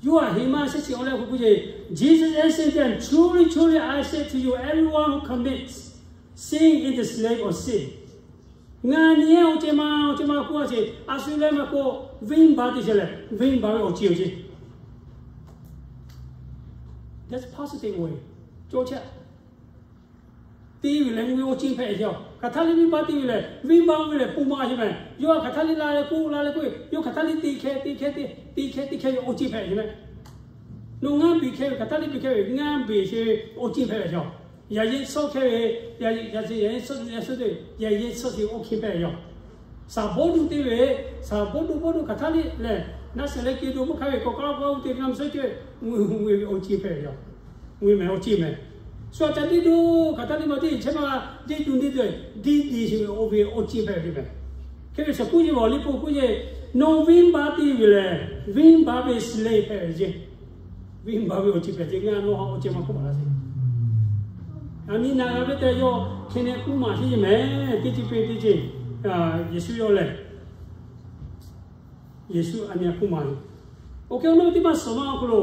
Yoˇhanˬ heˍ maˇ shehˆ chi awˬ leh k'oˆ k'oˆ ve, Jesus answered them, Truly, truly, I say to you, everyone who commits sin is the slave of sin. Ngaˬ nyi hehꞈ awˬ ceuˬ ma, awˬ ceuˬ ma k'oˆ a sheˍ, a shu leh maˇ k'oˆ, venˇbaˆ teˇ sheˍ lehˬ, venˇbaˆ ve awˬ ceuˬ awˬ ceuˬ. That's positive way. Cawˇ chehˇ. Te ve lehˬ, mvuhˇ ve awˬ ceuˬ hpehꞈ sheˍ. Hk'aˬ htaˇ le venˇbaˆ te ve lehˬ, venˇbaˆ ve lehˬ pon ma sheˍ meh. Yawˇ hk'aˬ htaˇ le la leh k'oˆ, la leh k'oˆ, yawˇ hk'aˬ htaˇ le te hkeh, te hkeh, te hkeh, te hkeh ve awˬ ceuˬ hpehꞈ sheˍ meh. Nawˬ ngaˇ beˬ hkeh ve, hk'aˬ htaˇ le beˬ hkeh ve, ngaˇ beˬ sheˍ ve awˬ ceuˬ hpehꞈ ve sheˍ. Yaꞈ yehˇ shawˆ hkeh ve, yaꞈ yehˇ shawˆ te, yaꞈ yehˇ shawˆ te awˬ hkeh hpehꞈ ve yoˬ. Saˍ bawˇ duˇ te ve, saˍ bawˇ duˇ bawˇ duˇ hk'aˬ htaˇ le lehˬ, naˆ shehˍ leh ke do maˇ hk'aˇ ve kawꞈ k'aˉ k'aˉ te naˆ mvuhˇ shawˉ ceuˬ, mvuhˇ ve awˬ ceuˬ hpehꞈ ve yoˬ. Mvuhˇ ve awˬ ceuˬ meh. Shu aꞈ ca deˇ do hk'aˬ htaˇ le maˇ te chehˇ maˇ deˇ do deˇ te, deˇ deˇ sheˍ ve awˬ ve awˬ ceuˬ hpehꞈ ve meh. Hk'e ve shaˍ k'oˆ ve awˬ liˇ po k'oˆ ve, nawˬ venˇbaˆ te ve lehˬ, venˇbaˆ ve slave hpehꞈ ve ceˇ. Venˇbaˆ ve awˬ ceuˬ hpehꞈ ceˇ. Ngaˬ nawˬ ha awˬ ceuˬ maˇ k'oˆ maˍ laˇ sheˍ. Aˬ nyi naˬ g'a ve tehꞈ yawˇ hk'e neh k'oˆ maˍ sheˍ ceˇ meh. Teˇ ceuˬ pe teˇ ceuˬ, Yeˍsuˆ yawˇ lehˬ, Yeˍsuˆ aˬ nyi k'oˆ maˍ ve. Oˇ hk'e awˬ nu teˇ maˇ suhˍ maˇ awˬ hk'aw lo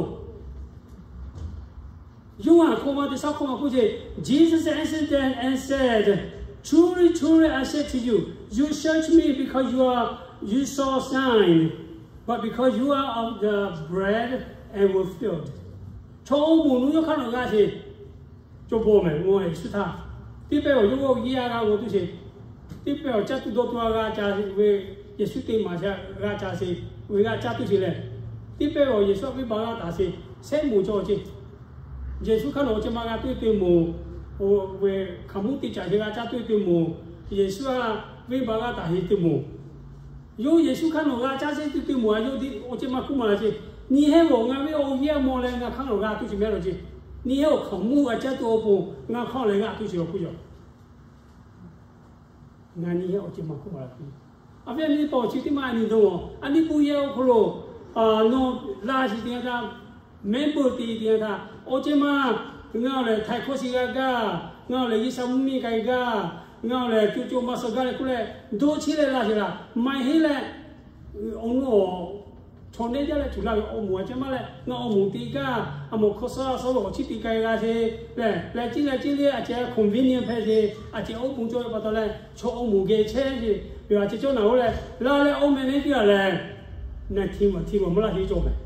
Yoˇhanˬ hkawꞈ ma teˇ shaˉ hkawꞈ ma k'oˆ ce, Jesus answered them and said, Truly, truly, I say to you, you search me because you are, you saw sign, but because you are of the bread and were filled. Chaw oˇ moˍ nu yawˇ hk'aˇ nawˬ g'a sheˍ. Cawˇ bawˇ meh, ngaw Yeˍsuˆ htaˇ, teˇ pehˇ awˬ yawˇ g'awˇ ve yeˇ a g'a g'aw tuˬ sheˍ. Teˇ pehˇ awˬ caˇ tuˬ dawˇ tuˬ a g'a ca ve, Yeˍsuˆ te maˍ sheˍ g'a ca sheˍ, ve g'a caˇ tuˬ sheˍ lehˬ, teˇ pehˇ awˬ Yeˍsuˆ a venˇbaˆ g'a taˍ sheˍ, shehˆ moˍ cawˬ ceˇ. Yeˍsuˆ hk'aˇ nawˬ awˬ ceuˬ ma g'a tuˬ te moˍ, ve hkaoˍmonˇ te caˍ sheˍ g'a caˇ tuˬ te moˍ, Yeˍsuˆ a venˇbaˆ g'a taˍ sheˍ te moˍ. Yawˇ Yeˍsuˆ hk'aˇ nawˬ g'a caˇ sheˍ tuˬ te moˍ a, yawˇ awˬ ceuˬ ma hkuˇ maˍ laˇ sheˍ. Nyiˇ heˉ g'awˬ ngaˬ ve awˬ yeˇ a mawˬ leh ngaˬ hk'aˇ lawˬ g'a tuˬ shiˍ mehˍ law ceˇ. Nyiˇ heˉ awˬ hk'aˬ mvuhˇ g'a caˇ tuˬ awˬ pon ngaˬ hk'aˇ leh g'a tuˬ shiˍ awˬ hk'oˆ yaˬ. Ngaˬ nyiˇ heˉ awˬ ceuˬ maˇ hk'oˆ maˬ la piˇ. A viˉ a nyi paˍ awˬ chi teˇ maˇ a nyi dawˇ-oˬ, a nyi pu yehˬ awˬ hk'aw lo nawˬ la shiˍ teˇ yanˇ htaˇ, member te teˇ yanˇ htaˇ, awˬ ceuˬ maˇ ngaˬ awˬ lehˬ Htaiˍ hkawˇ shiˍ g'a gaˇ, ngaˬ awˬ lehˬ Yiˇsaˍ mvuhˇ miˬ k'ai gaˇ, ngaˬ awˬ lehˬ co co ma suh gaˇ leh k'oˆ leh, dawˇ cheˇ leh la sheˍ laˬ. Maˇ heˆ leh, awˬ nu awˬ chaw neˇ jaˇ leh tuˬ la ve awˬ moˍ a ceh maˇ leh, ngaˬ awˬ moˍ te gaˇ, a moˍ hkawˇ suh suh ve awˬ chi te k'ai g'a sheˍ leh, leh ceˇ leh ceˇ leh a ceh convenient hpehꞈ sheˍ, a ceh oˇ bon cawˇ ve pa taw leh chaw awˬ moˍ geh chehˇ sheˍ, a ceh cawˇ naˬ oˇ leh la leh awˬ meh neˇ teˇ g'aˇ lehˬ, neˇ hti maˬ hti maˬ maˇ laˇ sheˍ cawˬ mehˍ.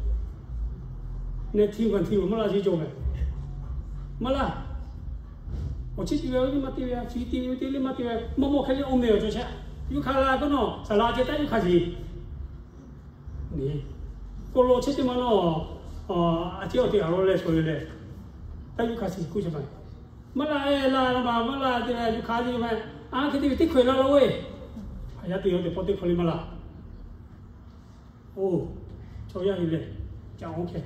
Neˇ hti maˬ hti maˬ maˇ laˇ sheˍ cawˬ mehˍ. Maˇ laˇ. Awˬ chi te ve teˇ maˇ te ve, chi te ve teˇ le maˇ te ve, maˇ mawˬ hk'e le awˬ meh awˬ cawˬ chehˇ. Yuˇ hk'aˇ la k'o nawˬ saˍ laꞈ ceh taˇ yuˇ hk'aˇ sheˍ. K'o lo chehˇ teˇ maˇ nawˬ, a ceh awˬ te a law leh shawˍ ve leh, taˇ yuˇ hk'aˇ sheˍ k'oˆ sheˍ maˇ. Maˇ laˇ e la maˬ maˇ laˇ te leh yuˇ hk'aˇ le maˇ. A hk'e te ve teˇ hkawehˬ la la oˇ e. Hk'aˬ yaˇ te ve teˇ pawˆ teˇ hkawˇ le maˇ laˇ. Oˇ, chaw yaˇ hui lehˬ, ca oˇ hkeh.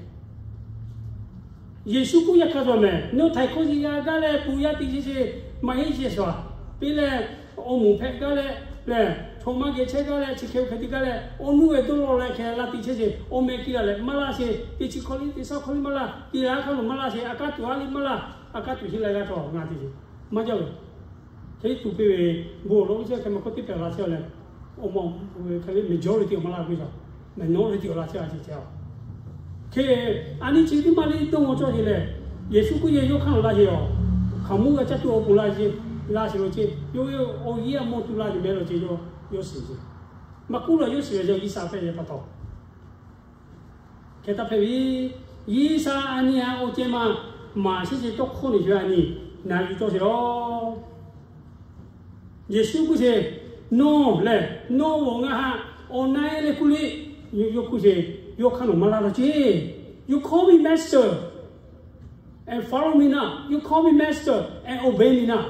Yeˍsuˆ k'oˆ yaˇ hk'a dawˬ mehˍ, nawˬ htaiˍ hkawˇ shiˍ g'a gaˇ leh pu yaˇ te chehˇ sheˍ, maˇ heˆ sheˍ shuˍ. Piˇ leh, awˬ moˍ hpehꞈ gaˇ leh, lehˬ chaw maˇ geh chehˇ gaˇ leh chi hk'e hk'e te gaˇ leh awˬ nuˇ ve dawˇ law leh hkeh la te chehˇ sheˍ, awˬ meh te la leh maˇ laˇ sheˍ. Teˇ chi hkawˇ le teˇ shaˉ hkawˇ le maˇ laˇ, teˇ la hk'a lo maˇ laˇ sheˍ. A kaˉ tuˬ a le maˇ laˇ, a kaˉ tuˬ sheˍ leh g'a cawˬ ngaˬ te sheˍ. Maˇ jaˇ ve. Hk'e tuˬ piˇ ve bon awˬ lawn uˇ chehˇ hk'e maˇ k'oˆ teˇ pehˍ la chehˇ leh, awˬ ma hk'e le majority awˬ maˇ laˇ ve a, minority awˬ laˇ chehˇ a ceh ceh a. Hk'e, a nyi chi teˇ maˇ le dawˇ maw cawˇ sheˍ leh, Yeˍsuˆ k'oˆ yehˬ yawˇ hk'aˇ lawˬ la sheˍ a. Hkaoˍmonˇ g'a caˇ tuˬ awˬ pon la sheˍ, la sheˍ law ceˇ. Yawˇ ve awˬ yeˇ a mawˬ tuˬ la sheˍ mehˍ law ceˇ, yawˇ shiˍ sheˍ. Maˇ k'oˆ laˬ yawˇ shiˍ ve yawˇ G'uiˬsha hpehꞈ ve pa taw. Hk'e taˇ hpehꞈ ve, G'uiˬsha a nyi a awˬ ceh maˇ maˍ sheˍ ceh tawˇ hkawˇ neˬ ve a nyi, naˍ yuˬ cawˇ sheˍ law. Yeˍsuˆ k'oˆ sheˍ, nawˬ lehˬ nawˬ g'awˬ ngaˬ haꞈ awˬ na e leh k'oˆ le, yawˇ k'oˆ sheˍ, yawˇ hk'aˇ nawˬ maˇ laˇ law ceˇ. You call me master and follow me now. You call me master and obey me now.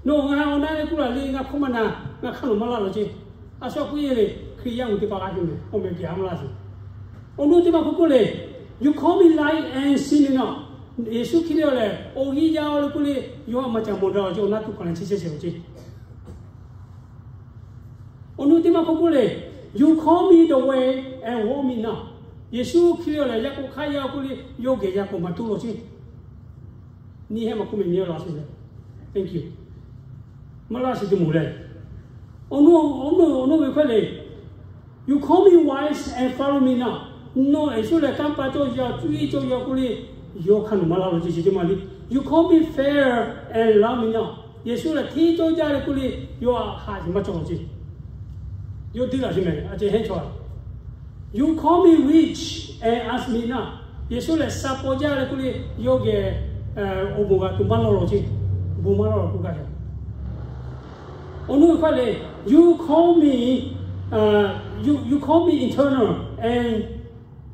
Nawˬ ngaˬ awˬ na e leh k'oˆ laˬ le, ngaˬ hkawˇ maˇ na, ngaˬ hk'aˇ nawˬ maˇ laˇ law ceˇ. A shu k'oˆ e le, Hkriꞈ yaˇ uiˍ teˇ hpaˍ g'a heˆ mehˍ, awˬ meh geh a maˇ laˇ sheˍ. Awˬ nu teˇ maˇ hk'oˆ k'oˆ le, You call me light and see me now. Yeˍsuˆ hk'e le lehˬ awˬ g'aˇ jaˇ leh k'oˆ le, yawˇ a maˇ ca mawˬ daꞈ law ceˇ, awˬ na tuˬ k'awꞈ leh chehˇ chehˇ sheˍ law ceˇ. Awˬ nu teˇ maˇ hk'oˆ k'oˆ le, You call me the way and walk me now. Yeˍsuˆ hk'e le lehˬ yaˇ k'o hk'aˇ yaˇ k'oˆ le, yawˇ geh yaˇ k'o maˇ tuˬ law ceˇ. Nyiˇ heˉ maˇ k'oˆ mehˍ nyiˇ heˉ laˇ sheˍ leh, thank you. Maˇ laˇ sheˍ tuˬ moˍ leh, awˬ nu, awˬ nu, awˬ nu ve hkawˇ le, You call me wise and follow me now. Nawˬ Yeˍsuˆ lehˬ kanˇ paˇ cawˇ yaˇ, cuˇ yiˍ cawˇ yaˇ k'oˆ le, yawˇ hk'aˇ nawˬ maˇ laˇ law ceˇ, chi teˇ maˇ le. You call me fair and loving now. Yeˍsuˆ lehˬ hteˇ cawˇ jaˇ leh k'oˆ le, yawˇ a haꞈ shiˍ maˇ cawˬ law ceˇ. Yawˇ deˇ laˬ sheˍ mehˍ, a ceh hehnˇ chaw a. You call me rich and ask me now. Yeˍsuˆ lehˬ sha paw jaˇ leh k'oˆ le, yawˇ geh awˬ bon g'a tuˬ maˇ lawˇ law ceˇ. Bon maˇ lawˇ law k'oˆ gaˇ yaˇ. Awˬ nu hkawˇ le, You call me, you call me eternal and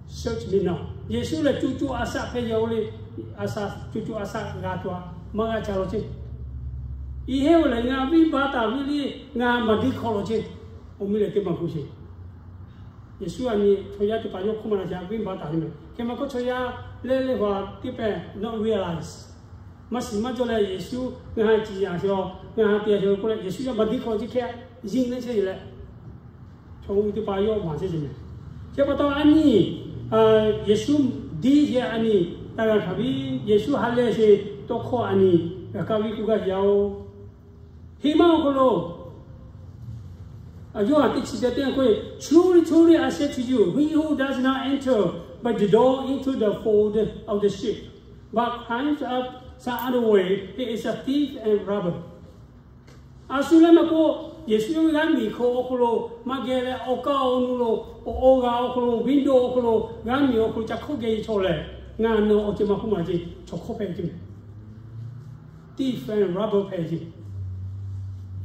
search me now. Yeˍsuˆ lehˬ co co a shaꞈ hpehꞈ yaˇ oˇ le, a shaꞈ co co a shaꞈ g'a tuˬ a maˇ g'a ca law ceˇ. Iˉ heˉ oˇ lehˬ ngaˬ venˇbaˆ taˍ ve le, ngaˬ maˇ deˇ hk'aw law ceˇ. Awˬ meh lehˬ teˇ maˇ k'oˆ sheˍ. Yeˍsuˆ a nyi chaw yaˇ teˇ hpaˍ yawˇ hkawˇ maˇ na ca venˇbaˆ taˍ ve mehˍ. Hk'e maˇ k'oˆ chaw yaˇ lehˬ lehˬ hpaˍ teˇ hpaˍ not realize. Maˇ shiˍ maˇ cawˇ leh Yeˍsuˆ ngaˬ ha ciˍ yaˍ sheˍ, ngaˬ ha te yaˍ sheˍ k'oˆ leh Yeˍsuˆ yaˇ maˇ deˇ hk'aw ceˇ hkeh, yeˇ leh chehˇ ve leh, chaw oˇ ve teˇ hpaˍ yawˇ maˍ chehˇ sheˍ mehˍ. Chi pa taw a nyi, Yeˍsuˆ deˇ sheˍ a nyi, taˇ g'a hkanˍ ve, Yeˍsuˆ ha lehˬ sheˍ tawˇ hkawˇ a nyi, g'a kaˇ ve k'oˆ gaˇ yaˇ oˬ. Heˍ maˇ awˬ hk'aw lo Yoˇhanˬ teˇ chi te teˇ k'oˆ e, Truly, truly, I say to you, he who does not enter by the door into the fold of the sheep, but climbs up some other way, he is a thief and robber. A shu leh maˇ k'oˆ, Yeˍsuˆ g'aˇ miˬ hk'aw awˬ hk'aw lo maˇ geh leh, awˬ kaˇ awˬ nu lo, awˬ g'aˇ awˬ hk'aw lo, window awˬ hk'aw lo, g'aˇ miˬ awˬ hk'aw lo ca hkawˇ geh e chaw lehˬ, ngaˬ nawˬ awˬ ceuˬ maˇ hk'oˆ maˇ ceˇ, chaw hkawˇ hpehꞈ ceˇ mehˍ. Thief and robber hpehꞈ ceˇ.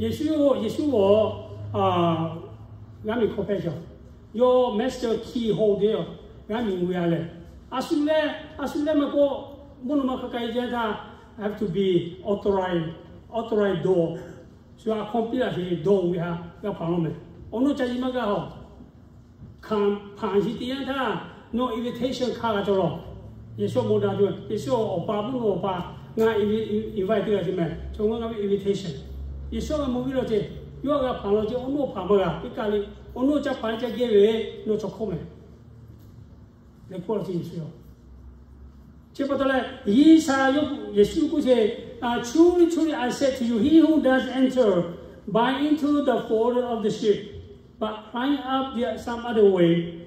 Yeˍsuˆ, Yeˍsuˆ g'awˬ g'aˇ miˬ hk'aw hpehꞈ ceˇ. Yawˇ master key holder, g'aˇ miˬ g'uiˬ a lehˬ, a shu leh, a shu leh maˇ k'oˆ, mvuhˇ naw ma hk'a k'ai jaˇ htaˇ, have to be authorized, authorized door. Shu a hkawˇ piˇ laꞈ sheˍ dawˇ ve ha g'a hpanˍ law mehˍ. Awˬ naw ca yi maˇ g'a haw. Hkanˍ hpanˍ sheˍ teˇ yanˇ htaˇ, Nawˬ invitation hkanˇ g'a cawˬ lawˬ. Yeˍsuˆ maw daꞈ tuˬ, Yeˍsuˆ awˬ pa mvuhˇ naw awˬ pa, ngaˬ invite teˇ g'aˇ te meh, chaw ngaˬ ngaˬ ve invitation. Yeˍsuˆ g'a mawˬ ve law ceh, yawˇ g'a hpanˍ law ceh, awˬ nuˇ awˬ hpanˍ maˇ g'a. Teˇ kaˇ le, awˬ nuˇ caˇ hpanˍ caˇ geh ve, nawˬ chaw hk'oˆ meh. Leh k'oˆ law ceh Yeˍsuˆ yoˬ. Chi pa taw leh, G'uiˬsha yawˇ Yeˍsuˆ k'oˆ ceh, Truly, truly, I said to you, he who does enter by into the fold of the sheep, but climb up the some other way,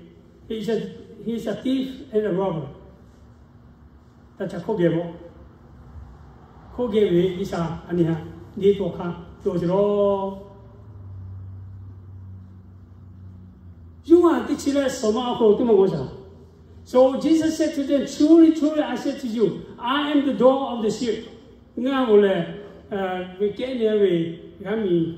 he is a, he is a thief and a robber. Taˇ ca hk'oˆ geh bawˆ. Hk'oˆ geh ve G'uiˬsha a nyi ha, deˇ tuˬ awˬ hk'aˇ cawˬ ceh lawˬ. Yoˇhanˬ teˇ chi leh suhˍ ma awˬ hk'aw lo teˇ maˬ g'awˬ shaˍ. So Jesus said to them, Truly, truly, I said to you, I am the door of the sheep. Ngaˬ hui lehˬ, ve kehˉ nyi ve g'aˇ miˬ